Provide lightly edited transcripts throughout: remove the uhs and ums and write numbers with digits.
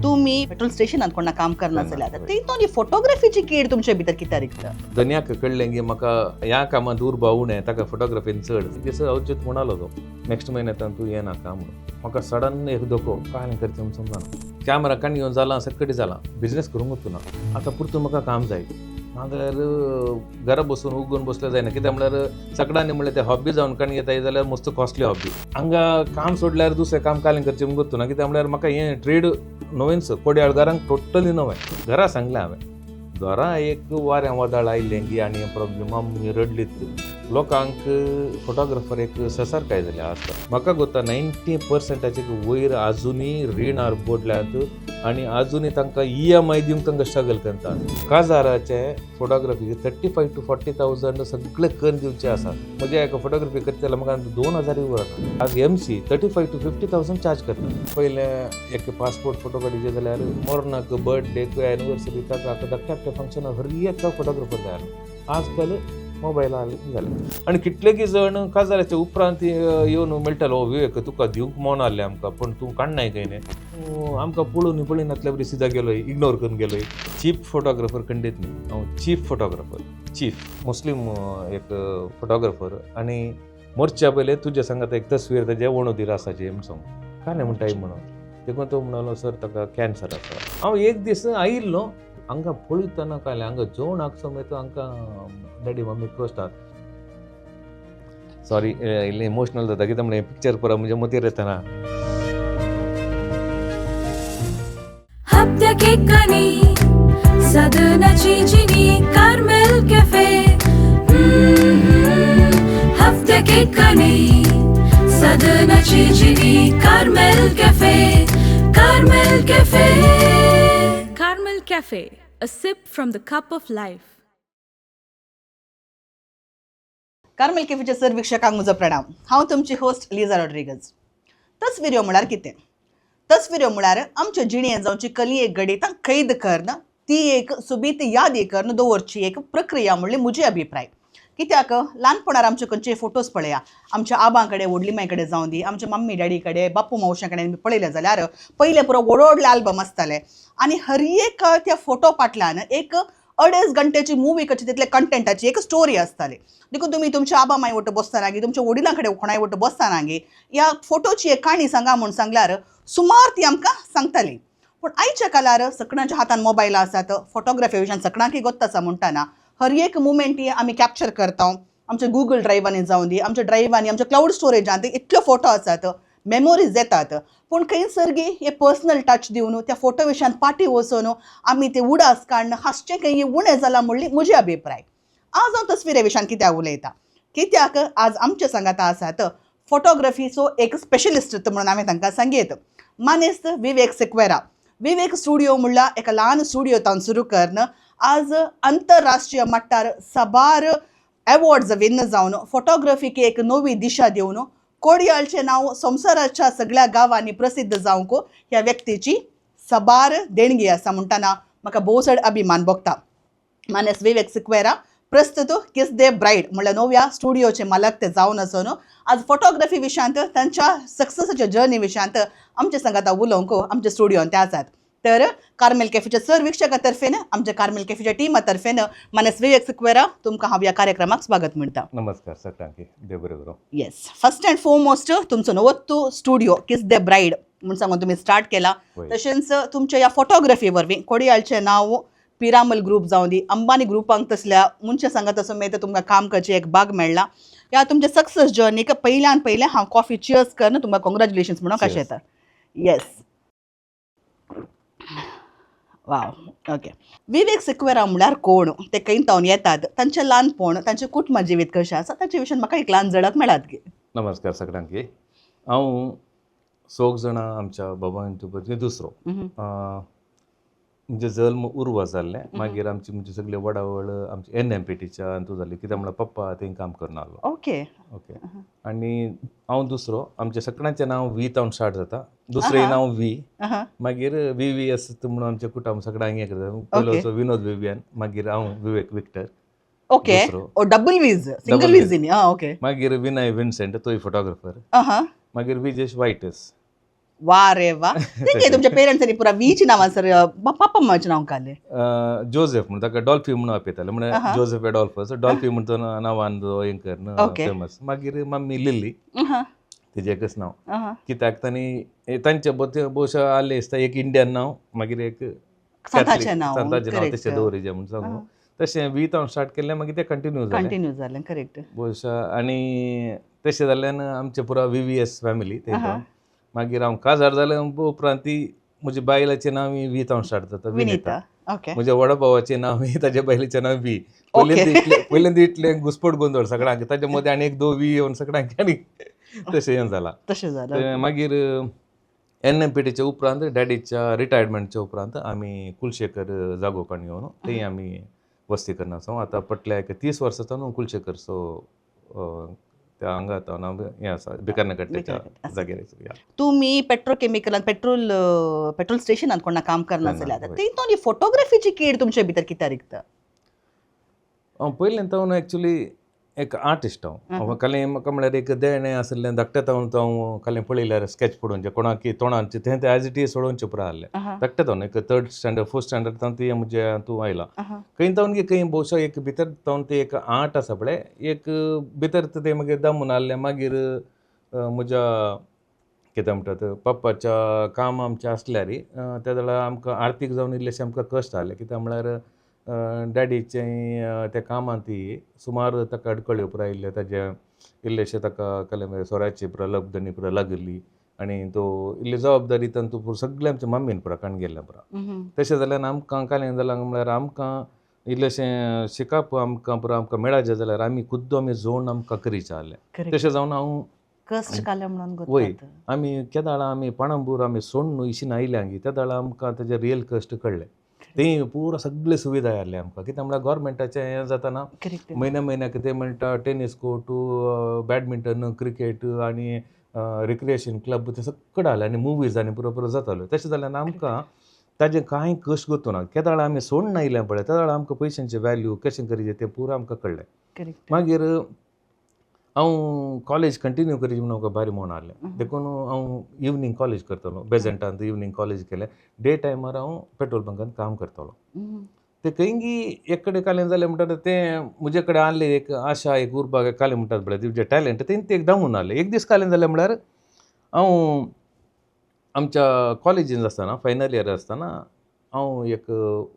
तुमी पेट्रोल स्टेशनात कोणा काम करना जाल्यार ते फोटोग्राफीची कीड तुमचे भितर कित्याक रिगता? धन्याक कळ्ळें की म्हाका ह्या कामांत उर्बा उणें, ताका फोटोग्राफीन चड. दिस अवचीत म्हणालो तो नेक्स्ट म्हयन्यान तूं येनाका म्हणून. म्हाका सडन एक धोको, काय करचें म्हूण समजना. कॅमेरा काणी घेवन जालां, सक्कटी जालां, बिजनेस करूंक ना आतां, पुरतून म्हाका काम जाय. नाजाल्यार घरा बसून उगून बसल्यार जायना. कित्याक म्हणल्यार सगळ्यांनी म्हणल्यार ते हॉबी जावन काणी घेताय जाल्यार मस्त कॉस्टली हॉबी. हांगा काम सोडल्यार दुसरें काम कालें करचें म्हूण गोत्तू ना. कित्याक म्हणल्यार म्हाका हें ट्रेड नवेंच, कोड्याळगारांक टोटली नवें. घरा सांगलें हांवें, घरा एक वारें वादळ आयलें की आनी प्रॉब्लेम, मम्मी रडलीत. लोकांक फोटोग्राफर एक ससारकाय जाल्या आसता. म्हाका गोत्ता 90%चे वयर आजुनूय रिणार बोडल्यात आनी आजुनूय तांकां EMI दिवंक तांकां स्ट्रगल करता. काजाराचे फोटोग्राफी 35 to 40,000 सगळे करून दिवचे आसा. म्हज्या एका फोटोग्राफी करता जाल्यार म्हाका 2,000 उरना. आज MC 35 to 50,000 charge करता. पयलें एक पासपोर्ट फोटो काडीचे जाल्यार मरणाक, बर्थडेक, एनिवर्सरी, ताका धाकट्या धाकट्या फंक्शनाक हर एका फोटोग्राफर जाय आसलो. आजकाल मोबायल आले जालें. आनी कितलेगी जण काजाराच्या उपरांत येवन मेळटालो, विवेक तुका दिवंक मोन आहलें आमकां, पूण तूं काडनाय खंय न्ही, आमकां पळोवन पळयनातल्या बरी सिदा गेलोय, इग्नोर करून गेलोय. चीप फोटोग्राफर खंडीत न्ही हांव, चीफ फोटोग्राफर, चीफ मुस्लीम एक फोटोग्राफर. आनी मोर्च्या पयलें तुज्या सांगात एक तस्वीर ताजे वणोदीर आसाची म्हूण सांग, काय म्हणटाय म्हणून. देखून तो म्हणालो सर ताका कॅन्सर आसा. हांव एक दीस आयिल्लो हांगा पळयतना काडलें, हांगा जेवणाक समेत हांकां डॅडी मम्मी कश्ट. सॉरी, इल्लें इमोशनल जाता. कित्याक म्हणल्यार पिक्चर परत म्हज्या मतीर येतना. हप्त्याक सदनाची जिनी Carmel cafe. हप्त्याक सदनाची Jini Carmel cafe, Carmel cafe. Carmel cafe, a sip from the cup of life. Carmel कॅफेच्या sir वीक्षकांक म्हजो प्रणाम. हांव तुमची होस्ट लिजा रॉड्रिगज. तस्विऱ्यो म्हळ्यार कितें? तस्विऱ्यो म्हळ्यार आमच्या जिणेंत जावची कली एक घडितां कैद करून ती एक सोबीत यादी करून दवरची एक प्रक्रिया म्हणली म्हजी अभिप्राय. कित्याक ल्हानपणार आमचे खंयचे फोटोज पळया, आमच्या आबां कडेन, व्हडली माय कडेन जावं दी, आमच्या मम्मी डॅडी कडेन, बापू मावशा कडेन पळयलें जाल्यार पयलें पुरो व्हड व्हडले आल्बम आसताले आनी हर एक त्या फोटो फाटल्यान एक अडेज घंट्याची मुवी कशी तितले कंटेंटाची एक स्टोरी आसताली. देखून तुमी तुमच्या आबा माय वटे बसतना गी, तुमच्या वडिलां कडेन कोणाय वटे बसतना गी, ह्या फोटोची एक काणी सांगा म्हूण सांगल्यार सुमार ती आमकां सांगताली. पूण आयच्या काळार सगळ्यांच्या हातान मोबायल आसात, फोटोग्राफी विशयान सगळ्यांकय गोत्त आसा म्हणटाना हर एक मुमेंट ही आमी कॅप्चर करता. आमच्या गुगल ड्रायव्हांनी जावं दी, आमच्या ड्रायव्हांनी, आमच्या क्लावड स्टोरेजांत इतल्यो फोटो आसात, मेमोरीज येतात. पूण खंयसर गी हे पर्सनल टच दिवन त्या फोटो विशयान पाटी वचून आमी ते उडास काडून हांसचें खंय उणें जालां म्हणली म्हजी अभिप्राय. आज हांव तस्विरे विशयान कित्याक उलयता? कित्याक आज आमचे सांगाता आसात फोटोग्राफीचो एक स्पेशलिस्ट म्हणून हांवें तांकां सांगयत, मानेस्त विवेक सिक्वेरा. विवेक स्टुडियो म्हणल्यार एका ल्हान स्टुडियो तावन सुरू करून आज आंतरराष्ट्रीय मट्टार साबार एवॉर्ड्स विन्न जावन फोटोग्राफीक एक नवी दिशा दिवन कोडियाळचें नांव संवसाराच्या सगळ्या गांवांनी प्रसिद्ध जावंक ह्या व्यक्तीची साबार देणगी आसा म्हणटना म्हाका भोव चड अभिमान भोगता. मानेस विवेक सिक्वेरा प्रस्तुत किस दे ब्रायड म्हणल्यार नव्या स्टुडियोचे मालक ते जावन आसून आज फोटोग्राफी विशयांत तांच्या सक्सेसाच्या जर्नी विशयांत आमच्या सांगाता उलोवंक आमच्या स्टुडियोन ते आसात. तर कार्मेल कॅफेच्या सर वीक्षका तर्फेन, आमच्या कार्मेल कॅफेच्या टिमा तर्फेन मानेस विवेक सिक्वेरा, तुमकां हांव ह्या कार्यक्रमाक स्वागत म्हणटा. नमस्कार सगळ्यांक, देव बरें करूं. येस, फर्स्ट अँड फोरमोस्ट तुमचो नवोत्तू स्टुडियो किस दे ब्रायड म्हूण सांगून तुमी स्टार्ट केला. तशेंच तुमच्या ह्या फोटोग्राफी वरवीं कोडियाळचें नांव पिरामल ग्रूप जावं दी, अंबानी ग्रुपांक तसल्या मनशां सांगात आसून मागीर तुमकां काम करचें एक भाग मेळ्ळा. ह्या तुमच्या सक्सेस जर्नीक पयल्यान पयलें हांव कॉफी चियर्स करून तुमकां कॉंग्रॅच्युलेशन्स म्हणून कशें येता. येस, वाव, ओके. विवेक सिक्वेरा म्हणल्यार कोण, ते खंय तावन येतात, तांचें ल्हानपण, तांचें कुटुंब जिवीत कशें आसा, ताचे विशीं म्हाका एक ल्हान झळक मेळात गे. नमस्कार सगळ्यांक. हांव चौग जाणां आमच्या बाबांच्या भुरगीं दुसरो. म्हणजे जल्म उर्वा जाल्लें. मागीर आमची म्हणजे सगळी वडावळ आमची NMPTच्या अंतू जाली. कित्याक म्हणल्यार पप्पा थंय काम करून आसलो. ओके, आनी हांव दुसरो. आमच्या सगळ्यांचें नांव वी तावन स्टार्ट जाता. दुसरें नांव वी, मागीर VVS म्हणून आमच्या कुटुंब सगळ्यांक हें करता. पयलो विनोद विवियन, मागीर हांव विवेक विक्टर. दुसरो. डबल वीज, सिंगल वीज. वीज न्ही? आं, ओके. मागीर विनय विन्सेंट, तोय फोटोग्राफर. मागीर विजेश वायटस. वा रे वा. तेंगे तुमच्या पेरंट्सांनी पुरा वीची नांवां सर, पापा मम्माचें नांव काडलें? जोसेफ म्हणून, ताका डॉल्फी म्हणून आपयताले, म्हणजे जोसेफ एडॉल्फस, डॉल्फी म्हणून तो नांवान जो हें कर फेमस. मागीर मम्मी लिल्ली, तिजें एकच नांव. कित्याक तांणी तांचे भोवशा आसलें दिसता, एक इंडियन नांव, मागीर एक सांताचें नांव. सांताचें नांव तशें दवरिचें म्हणून सांगू. तशें वीत हांव स्टार्ट केल्लें, मागीर तें कंटिन्यू जालें. कंटिन्यू जालें, करेक्ट. भोवशा आनी तशें जाल्ल्यान आमचें पुरा VVS family ते. मागीर हांव काजार जालें उपरांत ती म्हज्या बायलाचें नांव वीत हांव स्टार्ट जाता, विनिता. म्हज्या व्हडा भावाचें नांव, ताज्या बायलेचें नांव वी. पयल्यांदा इतलें घुसपट गोंदळ सगळ्यांक, ताच्या मदें आनी एक दो वी येवन सगळ्यांक आनी तशें हें जालां. तशें जालां. मागीर NMPTच्या उपरांत, डॅडीच्या रिटायरमेंटच्या उपरांत आमी कुलशेखर जागो काडून येवन थंय आमी वस्ती करना आसा. आतां पटल्या एक 30 वर्सां न्हू कुलशेखरचो त्या हांगा आतां हें आसा, भिकर्णकट्ट्याच्या जाग्यार. तुमी पेट्रोकेमिकलान, पेट्रोल पेट्रोल स्टेशनान कोणा काम करना जाल्यार थंय तो फोटोग्राफीची कीड तुमच्या भितर कित्याक रिगता? हांव पयलें तावन एक्चुली एक आर्टिस्ट हांव. कालें म्हाका म्हळ्यार एक देणें आशिल्लें, धाकटें तावन हांव कालें पळयल्यार स्कॅच पळोवचें, कोणाक तोंडाचें तें तें एज it is सोडोवचें पुरो आहलें. धाकटें तावन एक थर्ड स्टँडर्ड फोर्थ स्टँडर्ड तावन तें म्हजें तूं आयलां खंय तावन की खंय भोवशा एक भितर तावन तें एक आर्ट आसा पळय, एक भितर तें मागीर दमून आहलें. मागीर म्हज्या कितें म्हणटात पप्पाच्या काम आमचें आसल्यार त्या वेळार आमकां आर्थीक जावन इल्लेशें आमकां कश्ट जालें. कित्याक म्हळ्यार डॅडीचें त्या कामांत ती सुमार ताका अडकळ्यो पुरा आयिल्ल्यो, ताजे इल्लेशें ताका कलें सोऱ्याची पुरा लब्धणी पुरा लागिल्ली आनी तो इल्ली जबाबदारी तांतू पुरो सगळें आमच्या मम्मीन पुरा काडून गेल्लें पुरा. तशें जाल्यार आमकां कालें जालां म्हळ्यार आमकां इल्लेशें शिकप आमकां पुरा आमकां मेळाचें जाल्यार आमी खुद्द आमी जोड आमकां करीचें आहलें. तशें जावन हांव कश्ट काडलें म्हणून वय आमी केदाळा आमी पणंबूर आमी सोडून इशीन आयल्या गी त्या वेळार आमकां तेजे रियल कश्ट कळ्ळे. ते पुरा सगळे सुविधा आसले आमकां. कित्याक म्हळ्यार गोवोरमेंटाचें हें जाताना म्हयन्या म्हयन्याक ते म्हणटा टेनीस कोर्ट, बॅडमिंटन, क्रिकेट आनी रिक्रिएशन क्लब ते सगळें आहलें आनी मुवीज आनी पुरो पुरो जाताल्यो. तशें जाल्यार आमकां ताजें कांय कश्ट गोत्तू ना. केदाळा आमी सोडून आयलें पळय त्या वेळार आमकां पयशांचें वॅल्यू कशें करीचें तें पुरो आमकां कळ्ळें. मागीर हांव कॉलेज कंटिन्यू करीत म्हणून म्हाका भारी म्हूण आहलें, देखून हांव इवनींग कॉलेज करतालो. बेजंटांत इवनींग कॉलेज केलें, डे टायमार हांव पेट्रोल बंकान काम करतालो. ते खंयगी एक कडेन कालें जालें म्हणटा तें म्हजे कडेन आहलें एक आशा, एक उर्बा कालें म्हणटात पळय तुजें टॅलंट तें एक दामून आहलें. एक दीस कालें जालें म्हळ्यार हांव आमच्या कॉलेजीन आसतना फायनल इयर आसतना हांव एक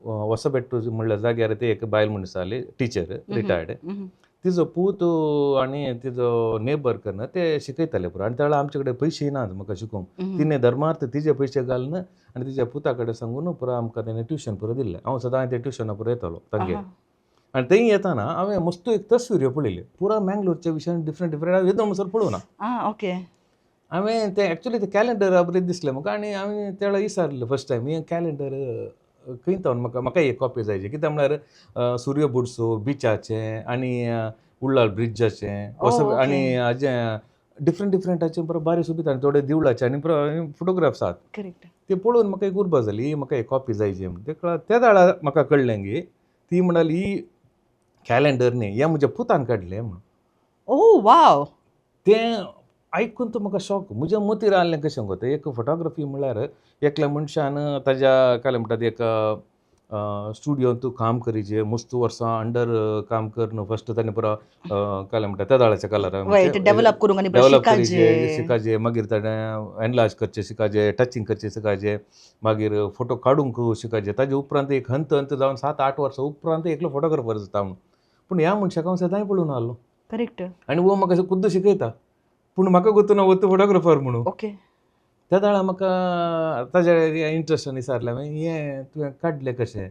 वसबेट्टू म्हणल्या जाग्यार ते एक बायल मनीस आहली टिचर रिटायर्ड, तिजो पूत आनी तिजो नेबर करना ते शिकयताले पुरो. आनी त्या वेळार आमचे कडेन पयशे ना म्हाका शिकोवंक, तिणें धर्मार्थ तिजे पयशे घालून आनी तिज्या पुता कडेन सांगून पुरो आमकां तेणें ट्युशन पुरो दिल्लें. हांव सदां ते ट्युशना पुरो येतालो तांगेर. आनी थंय येताना हांवें मस्त एक तस्वीर पळयली पुरा मँगलोरच्या विशयान डिफरंट डिफरंट, हांवें येदो म्हणसर पळोवना. ओके. हांवें तें एक्चुली तें कॅलेंडर बरें दिसलें म्हाका आनी हांवें त्या वेळार विचारलें फर्स्ट टायम हें कॅलेंडर खंय तावन म्हाका म्हाका एक कॉपी जाय, कित्याक म्हळ्यार सुर्य बुडसो बिचाचें आनी उल्लाळ ब्रिजाचें आनी हाजें डिफरंट डिफरंटाचें बरें बारीक सोबीत आनी थोडे देवळाचे आनी फोटोग्राफ्स आसात. ते पळोवन म्हाका एक उर्बा जाली म्हाका एक कॉपी जायची म्हणून. ते वेळार म्हाका कळ्ळें गी ती म्हणाली ही कॅलेंडर न्ही, हें म्हज्या पुतान काडलें म्हणून. ओ वाव. तें आयकून तो म्हाका शॉक. म्हज्या मतीर आहलें कशें गो तें एक फोटोग्राफी म्हळ्यार एकल्या मनशान ताज्या काय म्हणटात एक स्टुडियोंत तूं काम करीचे मस्त वर्सां अंडर काम करून फर्स्ट ताणें पुरो काय म्हणटा त्या दाळाच्या कलरान डेव्हलप करूंक आनी डेव्हलप करीचे शिकाचे, मागीर ताणें एनलार्ज करचें शिकाचे, टचिंग करचें शिकाचे, मागीर फोटो काडूंक शिकाचे. ताजे उपरांत एक हंत हंत जावन 7-8 वर्सां उपरांत एकलो फोटोग्राफर जाता म्हणून. पूण ह्या मनशाक हांव सदांय पळोवन आहलो. करेक्ट. आनी वो म्हाका खुद्द शिकयता, पूण म्हाका गोत्तू ना वो तूं फोटोग्राफर म्हणून. ओके. त्या वेळार म्हाका ताज्या इंट्रस्टान विचारलें हांवें हें तुवें काडलें कशें,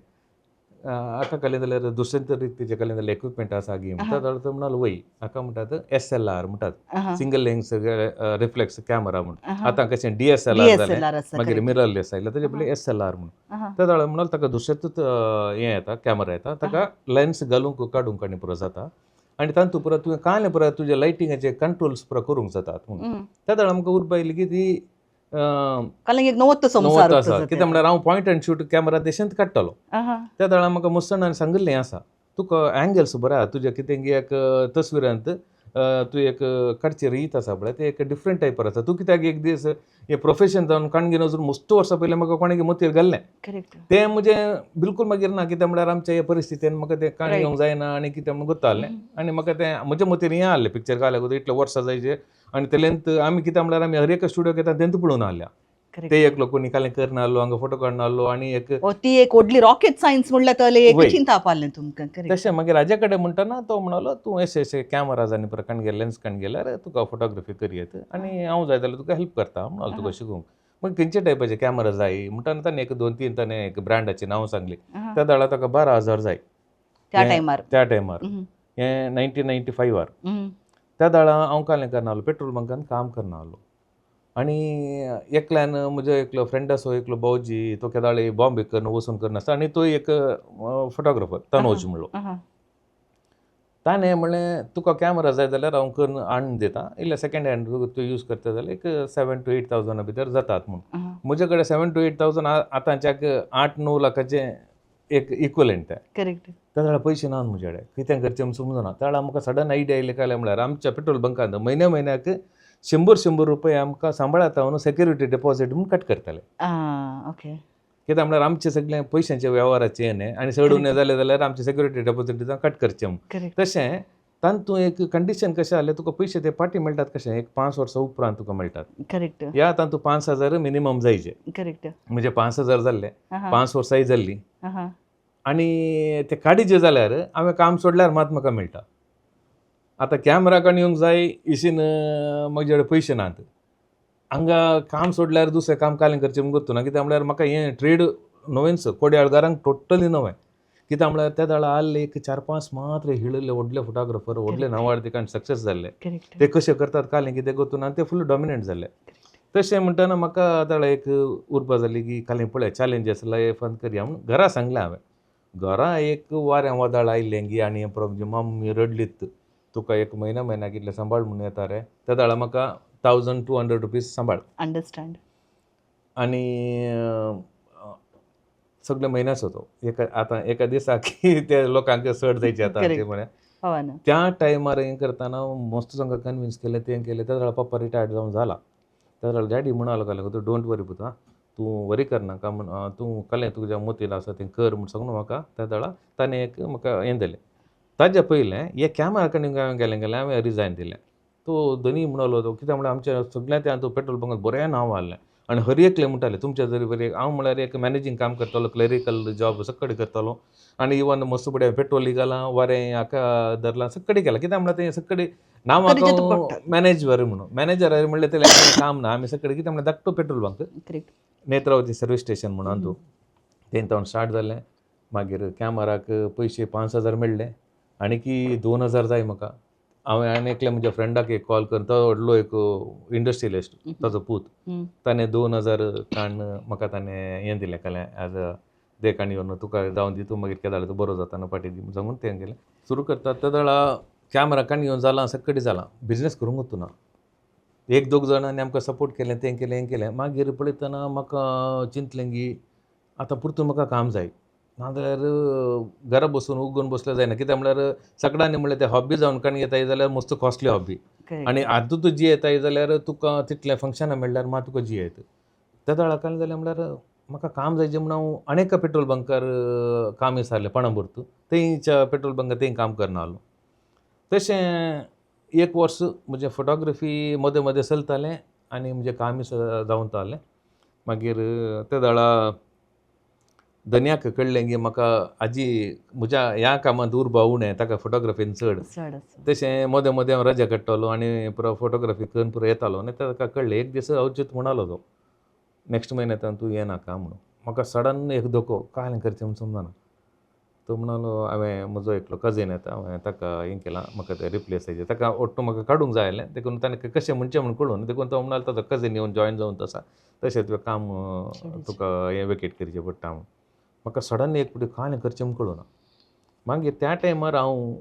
हाका काडलें जाल्यार दुसरें तरी तेजे काडलें जाल्यार इक्विपमेंट आसा गी. त्या वेळार तो म्हणालो वय हाका म्हणटात SLR म्हणटात, सिंगल लेन्स रिफ्लेक्स कॅमेरा म्हणून. आतां कशें DSLR जालें, मागीर मिररलेस आयलें, ताजे पयलीं SLR म्हणून. त्या वेळार म्हणालो ताका दुसरेंच हें येता कॅमेरा येता, ताका लेन्स घालूंक काडूंक आनी पुरो जाता आनी तातूंत पुरो तुवें कांय पुरो तुज्या लायटिंगाचे कंट्रोल्स पुरो करूंक जातात म्हणून. त्या वेळार आमकां उर्बा आयली की ती संवसार आसा. कित्याक म्हळ्यार हांव पॉयंट अँड शूट कॅमेरा देशांत काडटालो. त्या वेळार म्हाका मुसणान सांगिल्लें आसा तुका एंगल्स बरें आहा तुज्या कितें एक तस्विरांत तूं एक काडची रीत आसा पळय, ते एक डिफरंट टायपार आसा. तूं कित्याक एक दीस हें प्रोफेशन जावन काणगेन वचून मस्त वर्सां पयलीं म्हाका कोणें मतीर घाल्लें, करेक्ट. तें म्हजें बिलकूल मागीर ना. कित्याक म्हळ्यार आमच्या ह्या परिस्थितीन म्हाका तें काणी घेवंक जायना आनी कितें म्हूण गोत्ता आहलें. आनी म्हाका तें म्हज्या मतीर हें आहलें पिक्चर घाल्या इतले वर्सां जायचे आनी तेलेंत आमी कित्याक म्हळ्यार आमी हर एका स्टुडियो घेता तेंत पळोवन आहल्या. ते एक लोक कोणी कालें करना आहलो, हांगा फोटो काडना आहलो आनी एक ती एक व्हडली रॉकेट सायन्स म्हणल्यार तले एक वय. चिंता पाडलें तुमकां. करेक्ट. तशें मागीर हाज्या कडेन म्हणटना तो म्हणलो तूं अशें अशें कॅमराज आनी प्रकाण गेले, लेन्स काण गेल्यार तुका फोटोग्राफी करयेत आनी हांव जाय जाल्यार तुका हेल्प करता म्हणलो तुका शिकूंक. मग खंयचे टायपाचे कॅमरा जाय म्हणटना ताणें एक दोन तीन ताणें एक ब्रँडाचें नांव सांगलें. त्या दाळा ताका 12,000 जाय त्या टायमार. त्या टायमार हें 1995. त्या दाळा हांव कालें करना आहलो, पेट्रोल बंकान काम करना आहलो आनी एकल्यान म्हजो एकलो फ्रेंड आसो, एकलो भावजी, तो केदाळे बॉम्बे करून वचून करना आसता आनी तो एक फोटोग्राफर तनोज म्हणलो. ताणें म्हणलें तुका कॅमरा जाय जाल्यार हांव करून हाडून दिता, इल्लें सेकेंड हँड तूं यूज करता जाल्यार एक 7 टू 8 थावजंडा भितर जातात म्हूण. म्हजे कडेन 7 टू 8 थावजंड आतांच्याक 8-9 लाखाचें एक इक्वलंट तें. करेक्ट. त्या वेळार पयशे ना म्हजे कडेन, कितें करचें म्हूण समजना. त्या वेळार म्हाका सडन आयडिया आयली काय म्हळ्यार आमच्या पेट्रोल बंकांत म्हयन्या म्हयन्याक 100-100 रुपया आमकां सांबाळता म्हणून सेक्युरिटी डिपॉझीट म्हूण कट करताले. ओके. कित्याक म्हळ्यार आमचे सगळे पयशांचे वेव्हाराचे हें न्ही आनी चड उणें जालें जाल्यार आमचे सेक्युरिटी डिपॉझीट कट करचें म्हूण. करेक्ट. तशें तातूंत एक कंडिशन कशें जालें, तुका पयशे ते फाटीं मेळटात कशें एक 5 वर्सां उपरांत तुका मेळटात. करेक्ट. ह्या तातूंत 5,000 मिनिमम जायचे. करेक्ट. म्हणजे 5,000 जाल्ले, 5 वर्सांय जाल्लीं आनी ते काडीचे जाल्यार हांवें काम सोडल्यार मात म्हाका मेळटा. आतां कॅमरा काण येवंक जाय इशीन म्हजे कडेन पयशे नात, हांगा काम सोडल्यार दुसरें काम कालें करचें म्हूण गोत्तू ना. कित्याक म्हळ्यार म्हाका हें ट्रेड नवेंच, कोड्याळगारांक टोटली नवें. कित्याक म्हळ्यार त्या वेळार आहले एक 4-5 मात्र हिळिल्ले व्हडले फोटोग्राफर, व्हडले नांवाडदीक आनी सक्सेस जाल्ले. करेक्ट. ते कशे करतात कालें कितें गोत्तू ना, ते फूल डॉमिनंट जाल्ले. तशें म्हणटना म्हाका आतां एक उर्बा जाली की कालें पळय चॅलेंज लायफान करया म्हूण घरा सांगलें हांवें. घरा एक वारें वादळ आयलें गी आनी हें म्हजी मम्मी रडलीत, तुका एक म्हयन्या म्हयन्याक इतलें सांबाळ म्हणून येता रे. त्या वेळार म्हाका 1200 रुपीज सांबाळ. अंडरस्टँड. आनी सगळे म्हयन्याचो तो एका आतां एका दिसाक ते लोकांक चड जायचे आतां म्हळ्यार हय ना. त्या टायमार हें करतना मस्त तांकां कन्विन्स केलें, तें केलें. त्या वेळार पप्पा रिटायर्ड जावन जाला. त्या वेळार डॅडी म्हणलो लागलो तूं don't वरी पुता, तूं वरी करनाका म्हूण, तूं कलें तुज्या मतीन आसा तें कर म्हूण सांगून म्हाका त्या वेळार ताणें एक म्हाका हें दिलें. ताज्या पयलें हे कॅमेरा कडेन हांवें गेलें गेलें हांवें रिजायन दिलें. तो धनी म्हणलो तो कित्याक म्हळ्यार आमच्या सगळ्या त्या पेट्रोल पंपार बरें नांव आहलें आनी हर एकले म्हणटाले तुमच्या जरी बरें. हांव म्हळ्यार एक मॅनेजींग काम करतालो, क्लरिकल जॉब सगळे करतालो आनी इवन मस्त बडें पेट्रोलय घालां, वारें हाका धरलां, सगळे केलां. कित्याक म्हळ्यार तें सगळे नांव मॅनेजर म्हणून मॅनेजर म्हणलें तेलें काम ना. आमी सगळे कित्याक म्हळ्यार धाकटो petrol bunk, correct. Netravati service station म्हणून तूं तें तावन स्टार्ट जालें. मागीर कॅमराक पयशे 5,000 मेळ्ळे आनी की 2,000 जाय म्हाका. हांवें आनी एकल्या म्हज्या फ्रेंडाक एक कॉल करून, तो व्हडलो एक इंडस्ट्रियलिस्ट, ताजो पूत, ताणें 2,000 काडून म्हाका ताणें हें दिलें कालें एज अ देख आनी येवन तुका जावन दी, तूं मागीर केदाळ जाल्यार तूं बरो जाता न्हू फाटीं दी म्हूण सांगून तें केलें. सुरू करता त्या वेळार कॅमरा काण घेवन जालां, सगळें जालां, बिजनेस करूंक वचूना. एक दोग जाणांनी आमकां सपोर्ट केलें, तें केलें, हें केलें. मागीर पळयतना म्हाका चिंतलें की आतां परतून म्हाका काम जाय, नाजाल्यार घरा बसून उगून बसल्यार जायना. कित्याक म्हळ्यार सगळ्यांनी म्हणलें तें हॉबी जावन काण घेताय जाल्यार मस्त कॉस्टली हॉबी आनी आतां तूं जियेताय जाल्यार तुका तितलें फंक्शनां मेळ्ळ्यार मात तुका जियेत. त्या वेळार कांय जालें म्हळ्यार म्हाका काम जायचें म्हूण हांव अनेक पेट्रोल बंकार काम विचारलें पणंबूर थंयच्या पेट्रोल बंकार थंय काम करना आहलो. तशें एक वर्स म्हजें फोटोग्राफी मदें मदें चलतालें आनी म्हजें कामय जावन आहलें. मागीर त्या वेळार धनयाक कळ्ळें की म्हाका आजी म्हज्या ह्या कामांत उर्बा उणें, ताका फोटोग्राफीन चड. तशें मदें मदें हांव रजा काडटालो आनी पुरो फोटोग्राफी करून पुरो येतालो आनी ताका कळ्ळें. एक दीस अवचीत म्हणालो तो नेक्स्ट म्हयन्यान तूं येनाका म्हणून. म्हाका सडन एक धोको कांय करचें म्हूण समजना. तो म्हणालो हांवें म्हजो एकलो कजीन येता, हांवें ताका हें केलां, म्हाका तें रिप्लेस जाय, ताका ओट्टू म्हाका काडूंक जाय आहलें. देखून ताणें कशें म्हणचें म्हूण कळून देखून तो म्हणालो ताजो कजीन येवन जॉयन जावन तसा तशें तुवें काम तुका हें वेकेट करचें पडटा म्हूण. म्हाका सडन एक फावटी कांय करचें म्हूण कळूना. मागीर त्या टायमार हांव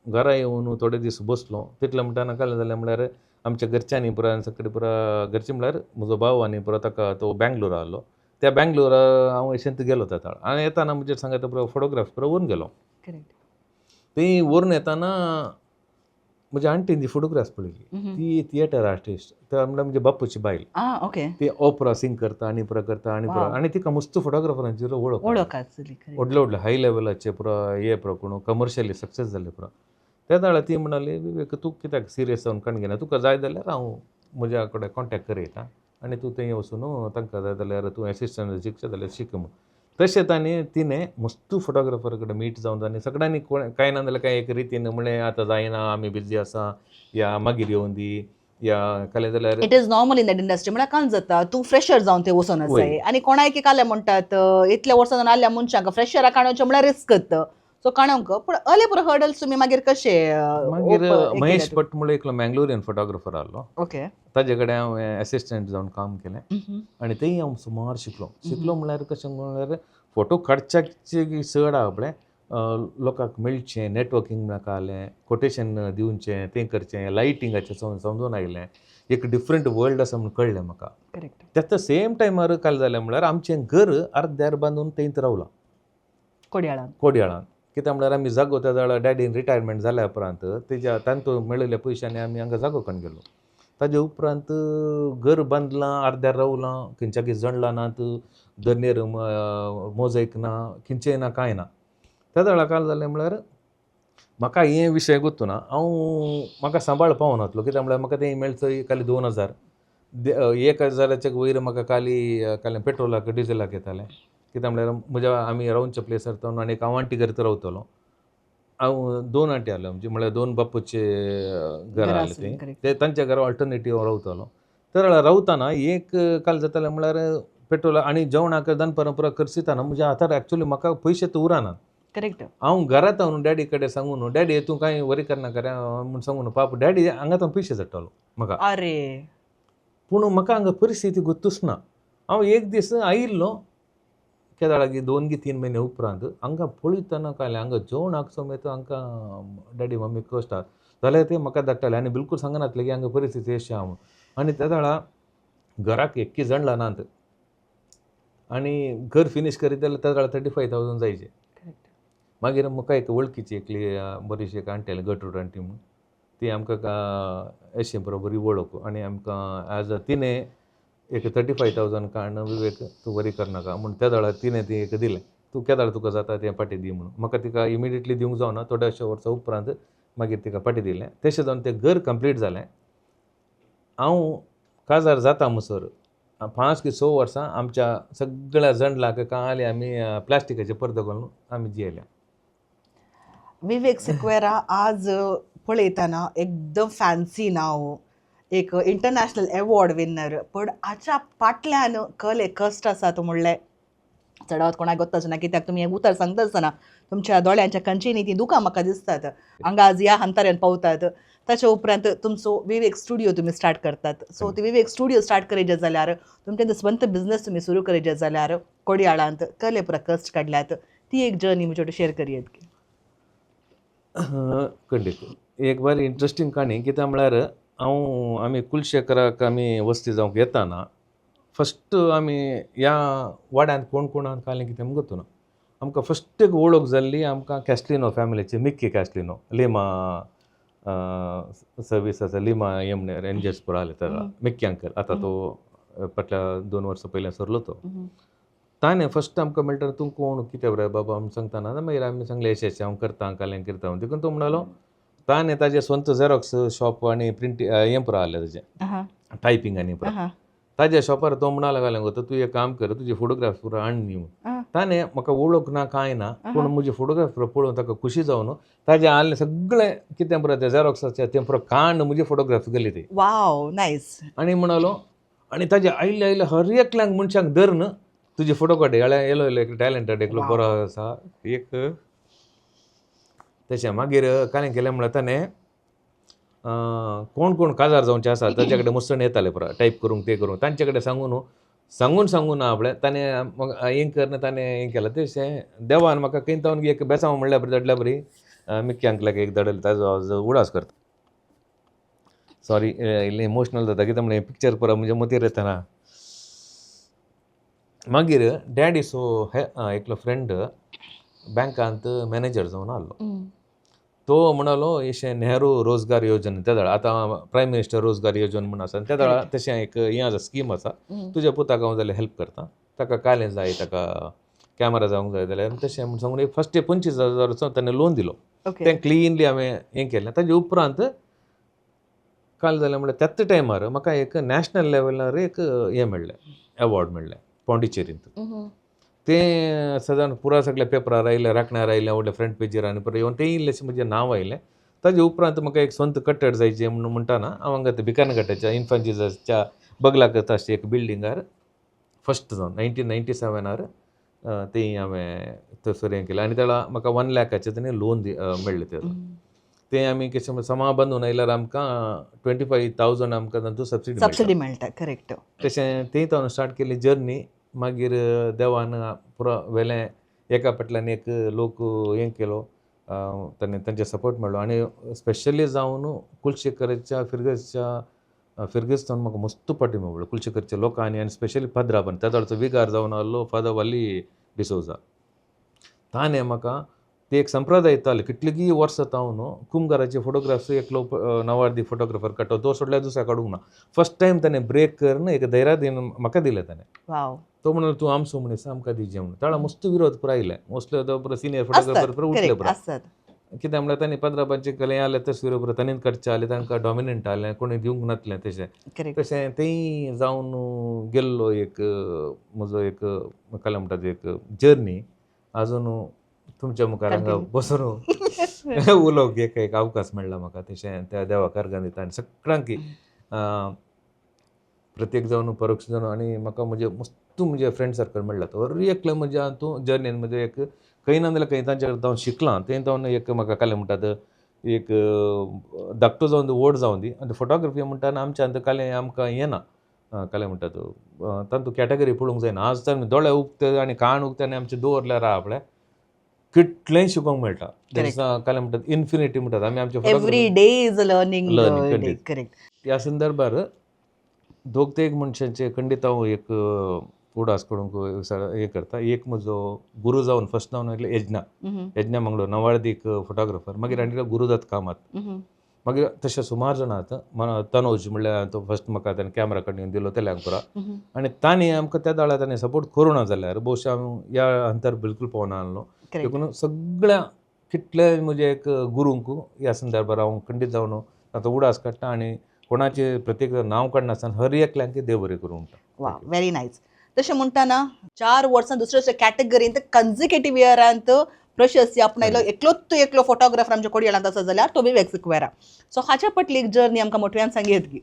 घरा येवन थोडे दीस बसलो. तितले म्हणटना कालें जालें म्हळ्यार आमच्या घरच्यांनी पुराय सगळे पुरा घरचे म्हळ्यार म्हजो भाव आनी पुरो ताका तो बँगलोर आहलो. त्या बँगलोर हांव अशेंच गेलो त्या वेळार आनी येताना म्हजेर सांगता पुरो फोटोग्राफ पुरो व्हरून गेलो. करेक्ट. थंय व्हरून येताना म्हज्या आण्टीन ती फोटोग्राफ्स पळयली. ती थिएटर आर्टिस्ट, म्हणल्यार म्हज्या बापूची बायल. आ ओके. ती ओपरा सिंग करता आनी पुरा करता आनी पुरा आनी तिका मस्त फोटोग्राफरांची वळख. वळख आसली. व्हडले व्हडले हाय लेवलाचे पुरा हे पुरा कोण कमर्शियली सक्सेस जाल्ले पुरा. त्या वेळार ती म्हणाली, विवेक तूं कित्याक सिरियस जावन काण घेना, तुका जाय जाल्यार हांव म्हज्या कडेन कॉन्टेक्ट करयता आनी तूं थंय वचून तांकां जाय जाल्यार तूं एसिस्टंट शिकचें जाल्यार शीक म्हूण. तशें ताणें तिणें मस्त फोटोग्राफर कडेन मीट जावन ताणें सगळ्यांनी कोण कांय ना जाल्यार कांय एक रितीन म्हणलें आतां जायना, आमी बिजी आसा, या मागीर येवन दी, या कालें जाल्यार. It is normal in that industry. म्हळ्यार कांय जाता, तूं फ्रेशर जावन ते वचोन आसाय आनी कोणाय काले म्हणटात इतल्या वर्सां जावन आयल्या मनशांक फ्रेशराक काडोवचें म्हळ्यार रिस्क. सो काणोंक पूण अले पुरो हर्डल्स तुमी मागीर कशे? मागीर महेश भट म्हणून एकलो मँगलोरियन फोटोग्राफर आहलो. ताजे कडेन हांव एसिस्टंट जावन काम केलें आनी थंय हांव सुमार शिकलो. शिकलो म्हणल्यार कशें म्हणल्यार फोटो काडच्याचे चड आहा पळय, लोकांक मेळचें, नेटवर्कींग म्हळ्यार कळ्ळें, कोटेशन दिवचें, तें करचें, लायटिंगाचें समजून आयलें, एक डिफरंट वर्ल्ड आसा म्हूण कळ्ळें म्हाका. त्याच सेम टायमार काल जालें म्हणल्यार आमचें घर अर्द्यार बांदून थंयच रावलां. कोडयाळान. कोडयाळान. कित्याक म्हणल्यार आमी जागो त्या वेळार डॅडीन रिटायरमेंट जाल्या उपरांत तेज्या तांतू मेळिल्ल्या पयशांनी आमी हांगा जागो काडून गेलो. ताजे उपरांत घर बांदलां, अर्द्यार रावलां, खंयच्याकी जणलां नात, धरणेर मोजैक ना, खंयचें ना, कांय ना. त्या वेळार काल जालें म्हणल्यार म्हाका हे विशय गोत्तू ना, हांव म्हाका सांबाळ पावनातलो. कित्याक म्हणल्यार म्हाका तें मेळचो खाली 2000, 1000च्या वयर म्हाका खाली खाली पेट्रोलाक डिझेलाक येतालें. कित्याक म्हणल्यार म्हज्या आमी रावच्या प्लेसार जावन आनी एक हांव आण्टी घरा रावतलो. हांव 2 आण्टी आसल्यो म्हणजे म्हणल्यार 2 बापूचे घरां आसले तीं, ते तांच्या घरा ऑल्टरनेटीव रावतालो. तर रावतना एक काल जातालें म्हणल्यार पेट्रोल आनी जेवणाक दनपारां पुरा खर्च येताना म्हज्या हातार एक्चुअली म्हाका पयशे तर उरना. हांव घरांत हांव डॅडी कडेन सांगून, डॅडी तूं कांय वरी करनाका रे म्हूण सांगून, पाप डॅडी हांगा तो पयशे धाडटालो म्हाका. अरे पूण म्हाका हांगा परिस्थिती गोत्तूच ना. हांव एक दीस आयिल्लो केदाळागी 2 की 3 म्हयने उपरांत हांगा पळयतना काडलें हांगा जेवणाक समेत हांकां डॅडी मम्मी कश्ट आहा जाल्यार ते म्हाका धाडटाले आनी बिलकूल सांगनातले की हांगा परिस्थिती अशी आहा म्हूण. आनी त्या वेळार घराक एक्की जणला नात आनी घर फिनीश करीत जाल्यार त्या वेळार 35,000 जायचे. मागीर म्हाका एक वळखीची एकली बरीशी एक आण्टी आसली, गटरूड आण्टी म्हूण, ती आमकां अशें बरोबर वळख आनी आमकां एज अ तिणें एक 35,000 काडून विवेक तूं वरी करनाका म्हूण त्या वेळार तिणें ती एक दिलें, तूं केदाळ तुका जाता तें पाटी दी म्हणून. म्हाका तिका इमिडिएटली दिवंक जावना, थोड्याशा वर्सां उपरांत मागीर तिका पाटी दिलें. तशें जावन तें घर कंप्लीट जालें. हांव काजार जाता म्हणसर 5 की 6 वर्सां आमच्या सगळ्या जंडलाक काली आमी प्लास्टिकाचे पडदो घालून आमी जियेल्या. विवेक सिक्वेरा आज पळयतना एकदम फॅन्सी नांव, एक इंटरनॅशनल एवॉर्ड विनर, पण हाच्या फाटल्यान कले कश्ट आसात म्हणलें चडावत कोणाक गोत्ताच ना. कित्याक तुमी हें उतर सांगता आसतना तुमच्या दोळ्यांच्या कंचेनी ती दुकां म्हाका दिसतात. हांगा आज ह्या हंताऱ्यान पावतात. ताच्या उपरांत तुमचो विवेक स्टुडियो तुमी स्टार्ट करतात. सो ती विवेक स्टुडियो स्टार्ट करयचे जाल्यार तुमचें स्वंत बिजनस तुमी सुरू करयचे जाल्यार कोडयाळांत कले पुरा कश्ट काडल्यात, ती एक जर्नी म्हजे कडेन शेअर करयेत. खंडीत एक बरी इंट्रस्टींग काणी. कित्याक म्हळ्यार हांव आमी कुलशेखराक आमी वस्ती जावंक येताना फस्ट आमी ह्या वाड्यांत कोण कोणाक कालें कितें म्हूण गोत्तू ना. आमकां फस्ट एक वळख जाल्ली आमकां कॅस्लिनो फॅमिलीची, मिक्की कॅस्लिनो, लिमा सर्वीस आसा, लिमा हें म्हण रेंजर्स पुरा आसले तेका मिक्की अंकल. आतां तो फाटल्या 2 वर्सां पयलीं सरलो तो. ताणें फस्ट आमकां मेळटा, तूं कोण कितें रे बाबा आमी सांगतना मागीर आमी सांगलें अशें अशें हांव करता कालें करता. देखून तो म्हणालो ताणें ताजें स्वंत झेरॉक्स शॉप आनी प्रिंट हें पुरा आहलें ताजें टायपींग आनी पुरा ताज्या शॉपार. तो म्हणालो घालें गो तूं एक काम कर, तुजे फोटोग्राफ पुरा हाड न्ही म्हूण. ताणें म्हाका वळख ना कांय ना, पूण म्हजे फोटोग्राफ पुरा पळोवन ताका खुशी जावन ताजें आहलें सगळें कितें पुरा तें झेरॉक्साचें तें पुरा कांड म्हजे फोटोग्राफ गेले ते. वाव, नायस. आनी म्हणालो आनी ताजे आयले आयले हर एकल्यांक मनशांक धरून तुजे फोटो काड, येलो येलो एक टॅलंटेड एकलो बरो आसा एक. तशें मागीर कांय केलें म्हळ्यार ताणें कोण कोण काजार जावचे आसा ताचे कडेन मुसण येताले पुरा टायप करूंक ते करूंक तांचे कडेन सांगून सांगून सांगून आपलें ताणें हें करून ताणें हें केलें. तशें देवान म्हाका खंय तावन एक बेसांव म्हणल्यार बरी धाडल्या बरी मिक्की अंकलाक एक धाडलें, ताजो उडास करता. सॉरी इल्लें इमोशनल जाता कित्याक म्हणल्यार पिक्चर पुरा म्हज्या मतीर येतना. मागीर डॅडी सो हे एकलो फ्रेंड बँकांत मॅनेजर जावन आहलो. तो म्हणालो अशें नेहरू रोजगार योजना त्या वेळार आतां प्रायम मिनिस्टर रोजगार योजना म्हूण आसा त्या वेळार तशें एक हें आसा, स्कीम आसा. तुज्या पुताक हांव जाल्यार हेल्प करता, ताका कालें जाय, ताका कॅमेरा जावंक जाय जाल्यार तशें म्हूण सांगून एक फस्ट 25,000चो ताणें लोन दिलो. तें क्लिनली हांवें हें केलें. ताजे उपरांत काल जालें म्हणल्यार त्याच टायमार म्हाका एक नॅशनल लेवलार एक हें मेळ्ळें, एवॉर्ड मेळ्ळें पॉंडिचेरींत. तें सदां पुरा सगल्या पेपरार आयलें, राखण्यार आयलें, व्हडल्या फ्रंट पेजीर आनी पुरो येवन तें इल्लेशें म्हजें नांव आयलें. ताजे उपरांत म्हाका एक स्वंत कट्टर जायचें म्हणून म्हणटाना हांव हांगा ते भिकानघाटाच्या इन्फंट जिजसच्या बगलाक आसची एक बिल्डिंगार फस्ट जावन 1997 तें हांवें थंयसर हें केलें आनी तेळा म्हाका 1 लाखाचें तेणें लोन मेळ्ळें. तें तें आमी कशें समा बांदून आयल्यार आमकां 25,000 आमकां तातूंत सबसिडी सबसिडी मेळटा, करेक्ट. तशें थंय हांवें स्टार्ट केली जर्नी. मागीर देवान पुरो वेलें एका फाटल्यान एक लोक हें केलो, ताणें तांचे सपोर्ट मेळ्ळो आनी स्पेशली जावन कुलशेखरच्या फिरगर्जच्या फिरगर्जच्यान म्हाका मस्त पाटी मेळ्ळो कुलशेखरच्या लोकांनी आनी स्पेशली पाद्राबान त्या वेळाचो विगार जावन आहलो फादर वाली डिसोजा, ताणें म्हाका ते एक संप्रदाय येताले कितलीं वर्सां तावन कुमगाराचे फोटोग्राफ्स एकलो नवार्दी फोटोग्राफर काडटा, तो सोडल्यार दुसऱ्या काडूंक ना. फर्स्ट टायम ताणें ब्रेक करून एक धैर्य दिवन म्हाका दिलें ताणें. तो म्हणलो तूं आमचो मनीस आमकां दी जेवण. ताणें मस्त विरोध पुरो आयले, मोस्टली तो पुरो सिनियर फोटोग्राफर पुरो उठले पुरो. कित्याक म्हणल्यार तांणी पद्राबांचे कले आले तसवीर पुरो तांणीच काडचे आले, तांकां डॉमिनंट आलें, कोणी दिवंक नासलें तशें. तशें तेंय जावन गेल्लो एक म्हजो एक कला म्हणटा एक जर्नी आजून तुमच्या मुखार हांगा बसून उलोवंक एक एक अवकाश मेळ्ळा म्हाका. तशें त्या देवा कारगान दिता आनी सगळ्यांक प्रत्येक जावन परोक्ष जावन आनी म्हाका म्हजे मस्त म्हजे फ्रेंड सर्कल मेळ्ळा. हर एकले म्हज्या हातूंत जर्नीन म्हजे एक खंय ना जाल्यार खंय तांच्या हांव शिकलां, थंय जावन एक म्हाका कालें म्हणटात एक धाकटो जावन दी व्हड जावन दी. आनी फोटोग्राफी म्हणटा आमच्या आतां कालें आमकां येना, कालें म्हणटात तातूंत कॅटेगरी पळोवंक जायना. आज तर दोळे उक्ते आनी कान उक्ते आनी आमचे दवरल्यार आहा पळय कितलेंय शिकोवंक मेळटा. कालें म्हणटात इन्फिनिटी म्हणटात आमी आमचे. Every day is a learning day. Correct. ह्या संदर्भार दोग तेग मनशांचे खंडीत हांव एक उडास करूंक हें करता. एक म्हजो गुरू जावन फर्स्ट जावन आयले यज्ञा, यज्ञा मंगळूर नवार्दीक फोटोग्राफर. मागीर आनी गुरुदत्त कामत, मागीर तशें सुमार जाणां आतां तनोज म्हणल्यार तो फर्स्ट म्हाका ताणें कॅमेरा कडल्यान दिलो तेल्यांपुरा आनी तांणी आमकां त्या वेळार ताणें सपोर्ट करूं ना जाल्यार भोवशा हांव ह्या अंतर बिलकूल पावना आसलो. देखून सगळ्या कितले म्हजे एक गुरूंक ह्या संदर्भार हांव खंडीत जावन आतां उडास काडटा आनी कोणाचे प्रत्येक नांव काडनासतना हर एकल्यांक देव बरें करूं म्हणटा. वा, व्हेरी नायस. तशें म्हणटाना 4 वर्सां दुसऱ्या दुसऱ्या कॅटेगरींत कन्जिक्युटीव इयरांत प्रशस्ती आपणायलो एकलोच एकलो फोटोग्राफर आमच्या कोडयेळांत आसा जाल्यार तो विवेक सिक्वेरा. सो हाच्या पटली एक जर्नी आमकां मोठ्यान सांगयत गी.